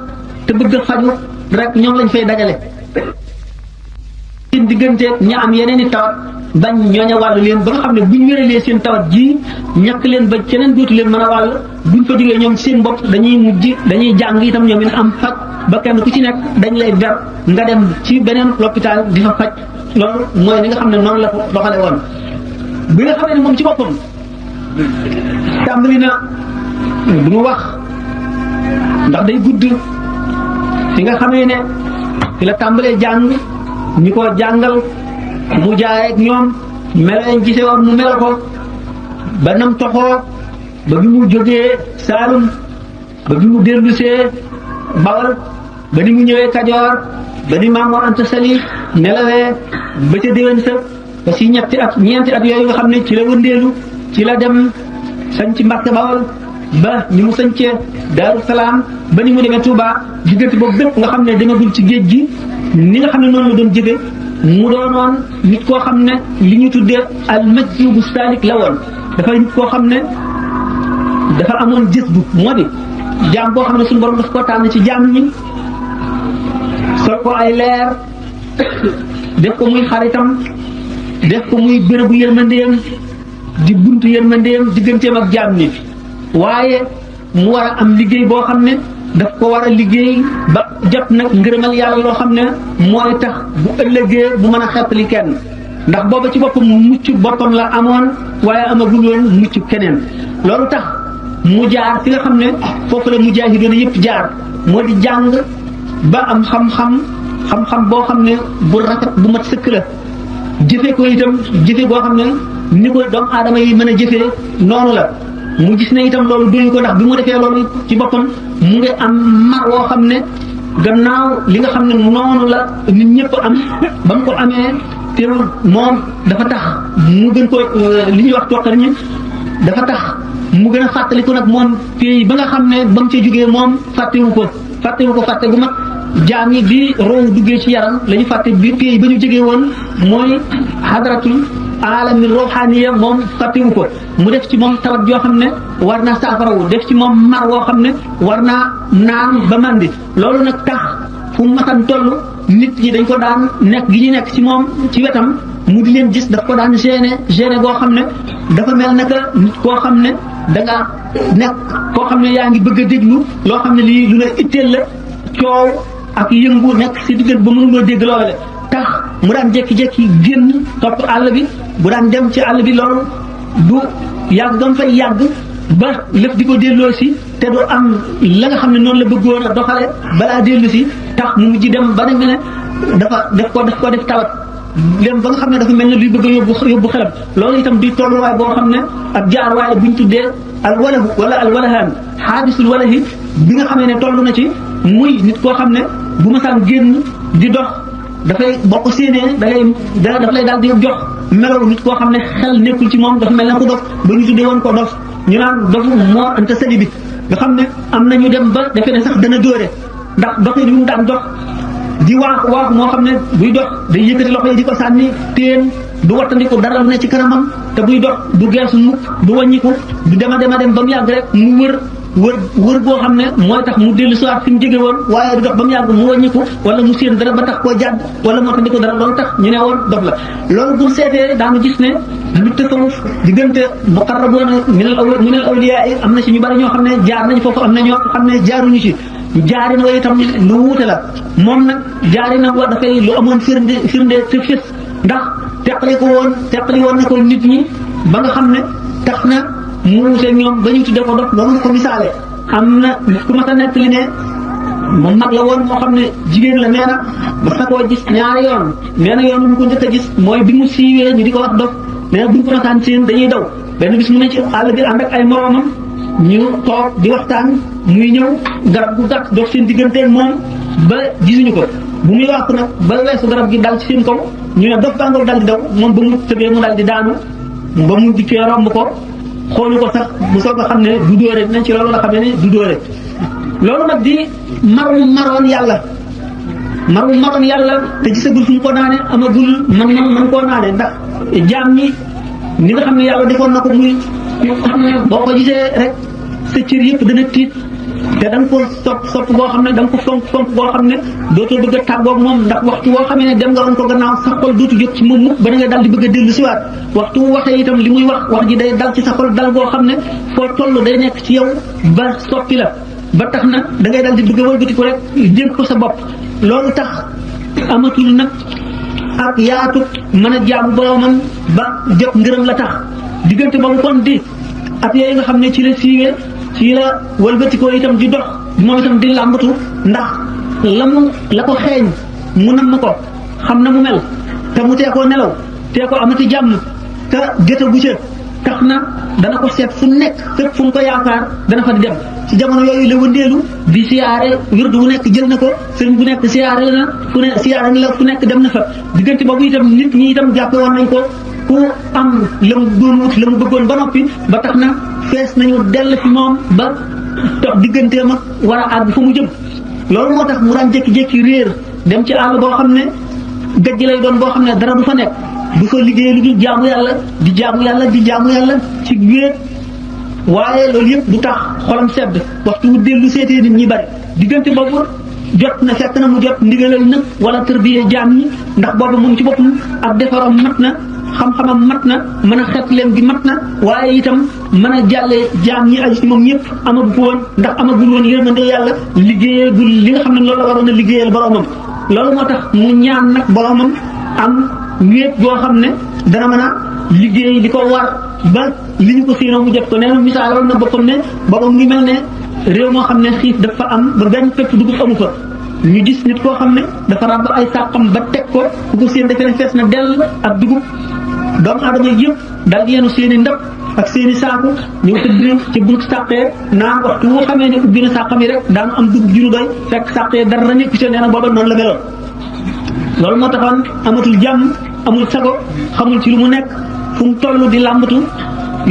te bëgg a faju rek ñoom lañ fay dajale seen diggante ñi am yeneen i tawat bañ ñooña wàllu leen ba nga xam ne buñ wéralee seen tawat ji ñàkk leen ba keneen dootu leen mën a wàll buñ fa jógee ñoom seen bopp dañuy jàng itam ñoom it am faj ba kenn ku ci nekk dañ lay ber nga dem ci beneen l'hôpital di fa faj loolu mooy li nga xam ne noonu la ko doxale woon bi nga xamee ne moom ci boppam tàmbali na du mu wax ndax day gudd fi nga xamee ne fi la tàmbalee jàng ñi ko jàngal mu jaay ak ñoom melañ gisee woon mu mel ko ba nam toxoo ba bi mu jógee Saalum ba bi mu dellusee Bawal ba ni mu ñëwee Kajoor ba ni Maam Mor Anta Sali nelawee ba ca déwén sa ba si ñeenti at yooyu nga xam ne ci la wëndeelu ci la dem sañ ci Mbàkke Bawal ba ni mu sañcee Daaru Salaam ba ni mu demee Touba diggante boobu bépp nga xam ne demagul ci géej gi ni nga xam ne noonu la doon jëfe mu doonoon nit koo xam ne li ñu tuddee al majzubu salik la woon dafay nit koo xam ne dafa amoon gis bu moo di jaam boo xam ne suñu borom daf ko tànn ci jaam ñi sol ko ay leer def ko muy xaritam def ko muy bérébu yërmandeem di buntu yërmandeem digganteem ak jaam ñi waaye mu war a am liggéey boo xam ne daf ko war a liggéey ba jot nag ngërëmal yàlla loo xam ne mooy tax bu ëllëgee bu mën a xettali kenn ndax booba ci boppam mucc boppam la amoon waaye amagul woon mucc keneen loolu tax mu jaar fi nga xam ne foofu la mujaahidoon yëpp jaar moo di jàng ba am xam-xam boo xam ne bu rafet bu mat sëkk la jëfe ko itam jëfe boo xam ne ni ko doomu aadama yi mën a jëfee noonu la mu gis ne itam loolu doyu ko ndax bi mu defee loolu ci boppam mu ngi am mar woo xam ne gannaaw li nga xam ne noonu la nit ñëpp am ba mu ko amee teewul moom dafa tax mu gën ko li ñuy wax toqar ñi dafa tax mu gën a fàttaliku nag moom pays ba nga xam ne ba mu ca jógee moom fàtte gu mat jaam yi bi roow duggee ci yaram la ñu fàtte bi pays ba ñu jógee woon mooy hadratul alami ruhaniya moom fàttewu ko mu def ci moom tawat joo xam ne war naa saafarawu def ci moom mar woo xam ne war naa naan ba mandi loolu nag tax fu mu masan toll nit ñi dañ ko daan nekk gi ñu nekk ci moom ci wetam mu di leen gis daf ko daan gêné goo xam ne dafa mel naka nit koo xam ne danga nekk koo xam ne yaa ngi bëgg a déglu loo xam ne lii lu la itteel la coow ak yëngu nekk si diggante ba mënuloo dégg loole tax mu daan jékki-jékki génn topp àll bi bu daan dem ci àll bi loolu du yàgg gam fay yàgg ba lépp di ko delloo si te du am la nga xam ne noonu la bëggoon a doxale balaa dellu si tax mu mujj dem ba ne dafa def tawat lém ba nga xam ne dafa mel ne luy bëgg a yóbbu xelam loolu itam di tolluwaay boo xam ne ab jaar waaye buñ tuddee al walahu wala al walahaan xaadisul walahi bi nga xamee ne toll na ci muy nit koo xam ne bu ma saan génn di dox dafay boo ko séenee daf lay daal di jox melow nit koo xam ne xel nekkul ci moom dafa mel ne ku dof ba ñu tuddee woon ko dof ñu naan dofu Mor Anta Sali bi nga xam ne am na ñu dem ba defe ne sax dana dóore ndax doxin yu mu daan dox di waaxu moo xam ne buy dox day yëkkati loxo yi di ko sànni téen du wattandiku dara lu ne ci kanamam te buy dox du geesu mukk du wàññiku du dema dem ba mu yàgg rek mu wër wër boo xam ne mooy tax mu dellu soit fi mu jóge woon waaye du dox ba mu yàgg mu wàññiku wala mu séen dara ba tax koo jàdd wala moo tax di ko dara loolu tax ñu ne woon dof la loolu bu seetee daanu gis ne lu tasawuf diggante muqarraboona minal awliyaa yi am na ci ñu bari ñoo xam ne jaar nañ foofu am na ñoo xam ne jaaruñu ci jaarin wa itam lu wuute la moom nag jaarinam wa dafay lu amoon firnde te fés ndax teqali woon na ko nit ñi ba nga xam ne tax na mu wuute ñoom ba ñu tudde ko dof loolu ko misaale am na ku ma sa nekk li ne moom mag la woon moo xam ne jigéen la nee na ba sa koo gis ñaari yoon nee na yoon mu ko njëkk a gis mooy bi mu siiwee ñu di ko wax dof nee na buñ ko masaan seen dañuy daw benn bis mu ne ci àll bi ànd ak ay moroomam ñu toog di waxtaan muy ñëw garab gu gàtt dox seen digganteeg moom ba gisuñu ko bu muy wax nag ba weesu garab gi dal ci seen kaw ñu ne dof bàngoor dal di daw moom ba mu tëbee mu dal di daanu ba mu dikkee romb ko xoolu ko sax bu soog a xam ne du dóore dinañ ci loolu la xam ne du dóore loolu nag di maroon yàlla te gisagul fu mu ko naane amagul man koo naane ndax jaam ñi ni nga xam ne yàlla defoon na ko muy xam ne boo ko gisee rek sa cër yëpp dana tiit te da nga ko sopp boo xam ne da nga ko fonk boo xam ne dootoo bëgg a tàggoog moom ndax waxtu woo xamee ne dem nga woon ko gannaaw sa xol dootu jóg ci moom mukk ba da nga dal di bëgg a dellu siwaat waxtu waxee itam li muy wax ji day dal ci sa xol dal boo xam ne foo toll day nekk ci yow ba soppi la ba tax na da ngay dal di bëgg a wëlbati ko rek dénk ko sa bopp loolu tax amatul nag ak yaatu mën a jaamu boromam ba jot ngërëm la tax diggante boobu kon di at yooyu nga xam ne ci la siiwee ci la wëlbatikoo itam di dox moom itam di làmbatu ndax la ko xeeñ mu namm ko xam na mu mel te mu tee koo nelaw tee ko amati jàmm te gëta bu ca tax na dana ko seet fu nekk fépp fu mu ko yaakaar dana fa di dem ci jamono yooyu la wëndeelu di siyaare wirdu bu nekk jël na ko sëriñ bu nekk siyaare la na fu ne siyaare la fu nekk dem na fa diggante boobu itam nit ñi itam jàppe woon nañ ko ku am la mu doon wut la mu bëggoon ba noppi ba tax na fees nañu dell fi moom ba dox digganteem ak war a àgg fa mu jëm loolu moo tax mu daan jékki-jékki réer dem ci àll boo xam ne gajj lay doon boo xam ne dara du fa nekk du fa liggéey lu dul jaamu yàlla ci wéet waaye loolu yëpp du tax xolam sedd waxtu wu dellu seetee nit ñi bari diggante boobu jot na fekk na mu jot ndigalal nag wala tërbiye jaam ñi ndax boobu moom ci boppam ak defaram mat na xam-xamam mat na mën a xet leen gi mat na waaye itam mën a jàllee jaam ñi aju ci moom ñëpp amagu ko woon ndax amagul woon yërmande yàlla liggéeyagul li nga xam ne loolu la waroon a liggéeyal boromam loolu moo tax mu ñaan nag boromam am wéet boo xam ne dana mën a liggéey di ko war ba li ñu ko siinoo mu jot ko nee na misaaloon na boppam ne boppam ngi mel ne réew moo xam ne xiif dafa am ba benn fépp dugub amu fa ñu gis nit koo xam ne dafa ràbb ay sàqam ba teg ko ku ko seen defee ne fees na dell ak dugub doomu aadama yëpp daal di yenu seen i ndab ak seen i saaku ñëw tëdd ci buntu sàqee naan waxtu woo xamee ne ubbi na sàqam yi rek daanu am dugub ju ñu doy fekk sàqee dara nekku ci nee na booba noonu la meloon loolu moo taxoon amatul jàmm amul sago xamul ci lu mu nekk fu mu toll di làmbatu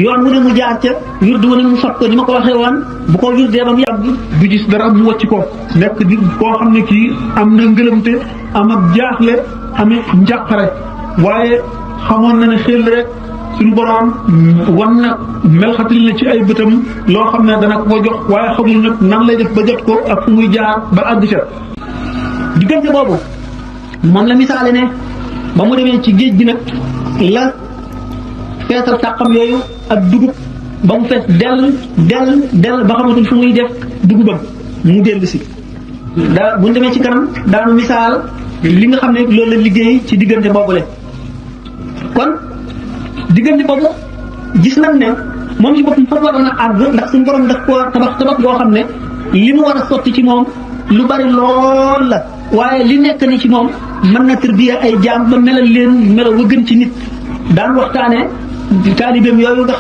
yoon wu ne mu jaar ca wirdu wu ne mu sot ko ni ma ko waxee woon bu ko wirdee ba mu yàgg du gis dara mu wàcc ko nekk di koo xam ne kii am na ngëlëmte am ak jaaxle amit njàqare waaye xamoon na ne xel rek suñu borom wan na melxatil na ci ay bëtam loo xam ne dana ko jox waaye xamul nag nan lay def ba jot ko ak fu muy jaar ba àgg ca diggante boobu moom la misaale ne ba mu demee ci géej gi nag la feesal sàqam yooyu ak dugub ba mu fees dell ba xamatul fu muy def dugubam mu dellu si bu ñu demee ci kanam daanu misaal li nga xam ne loolu la liggéey ci diggante boobule kon diggante boobu gis nañ ne moom ci boppam fa waroon a àgg ndax suñu borom daf ko tabax boo xam ne li mu war a sotti ci moom lu bari lool la waaye li nekk ni ci moom mën na tërbiya ay jaam ba melal leen melaw wa gën ci nit daan waxtaane taalibeem yooyu nga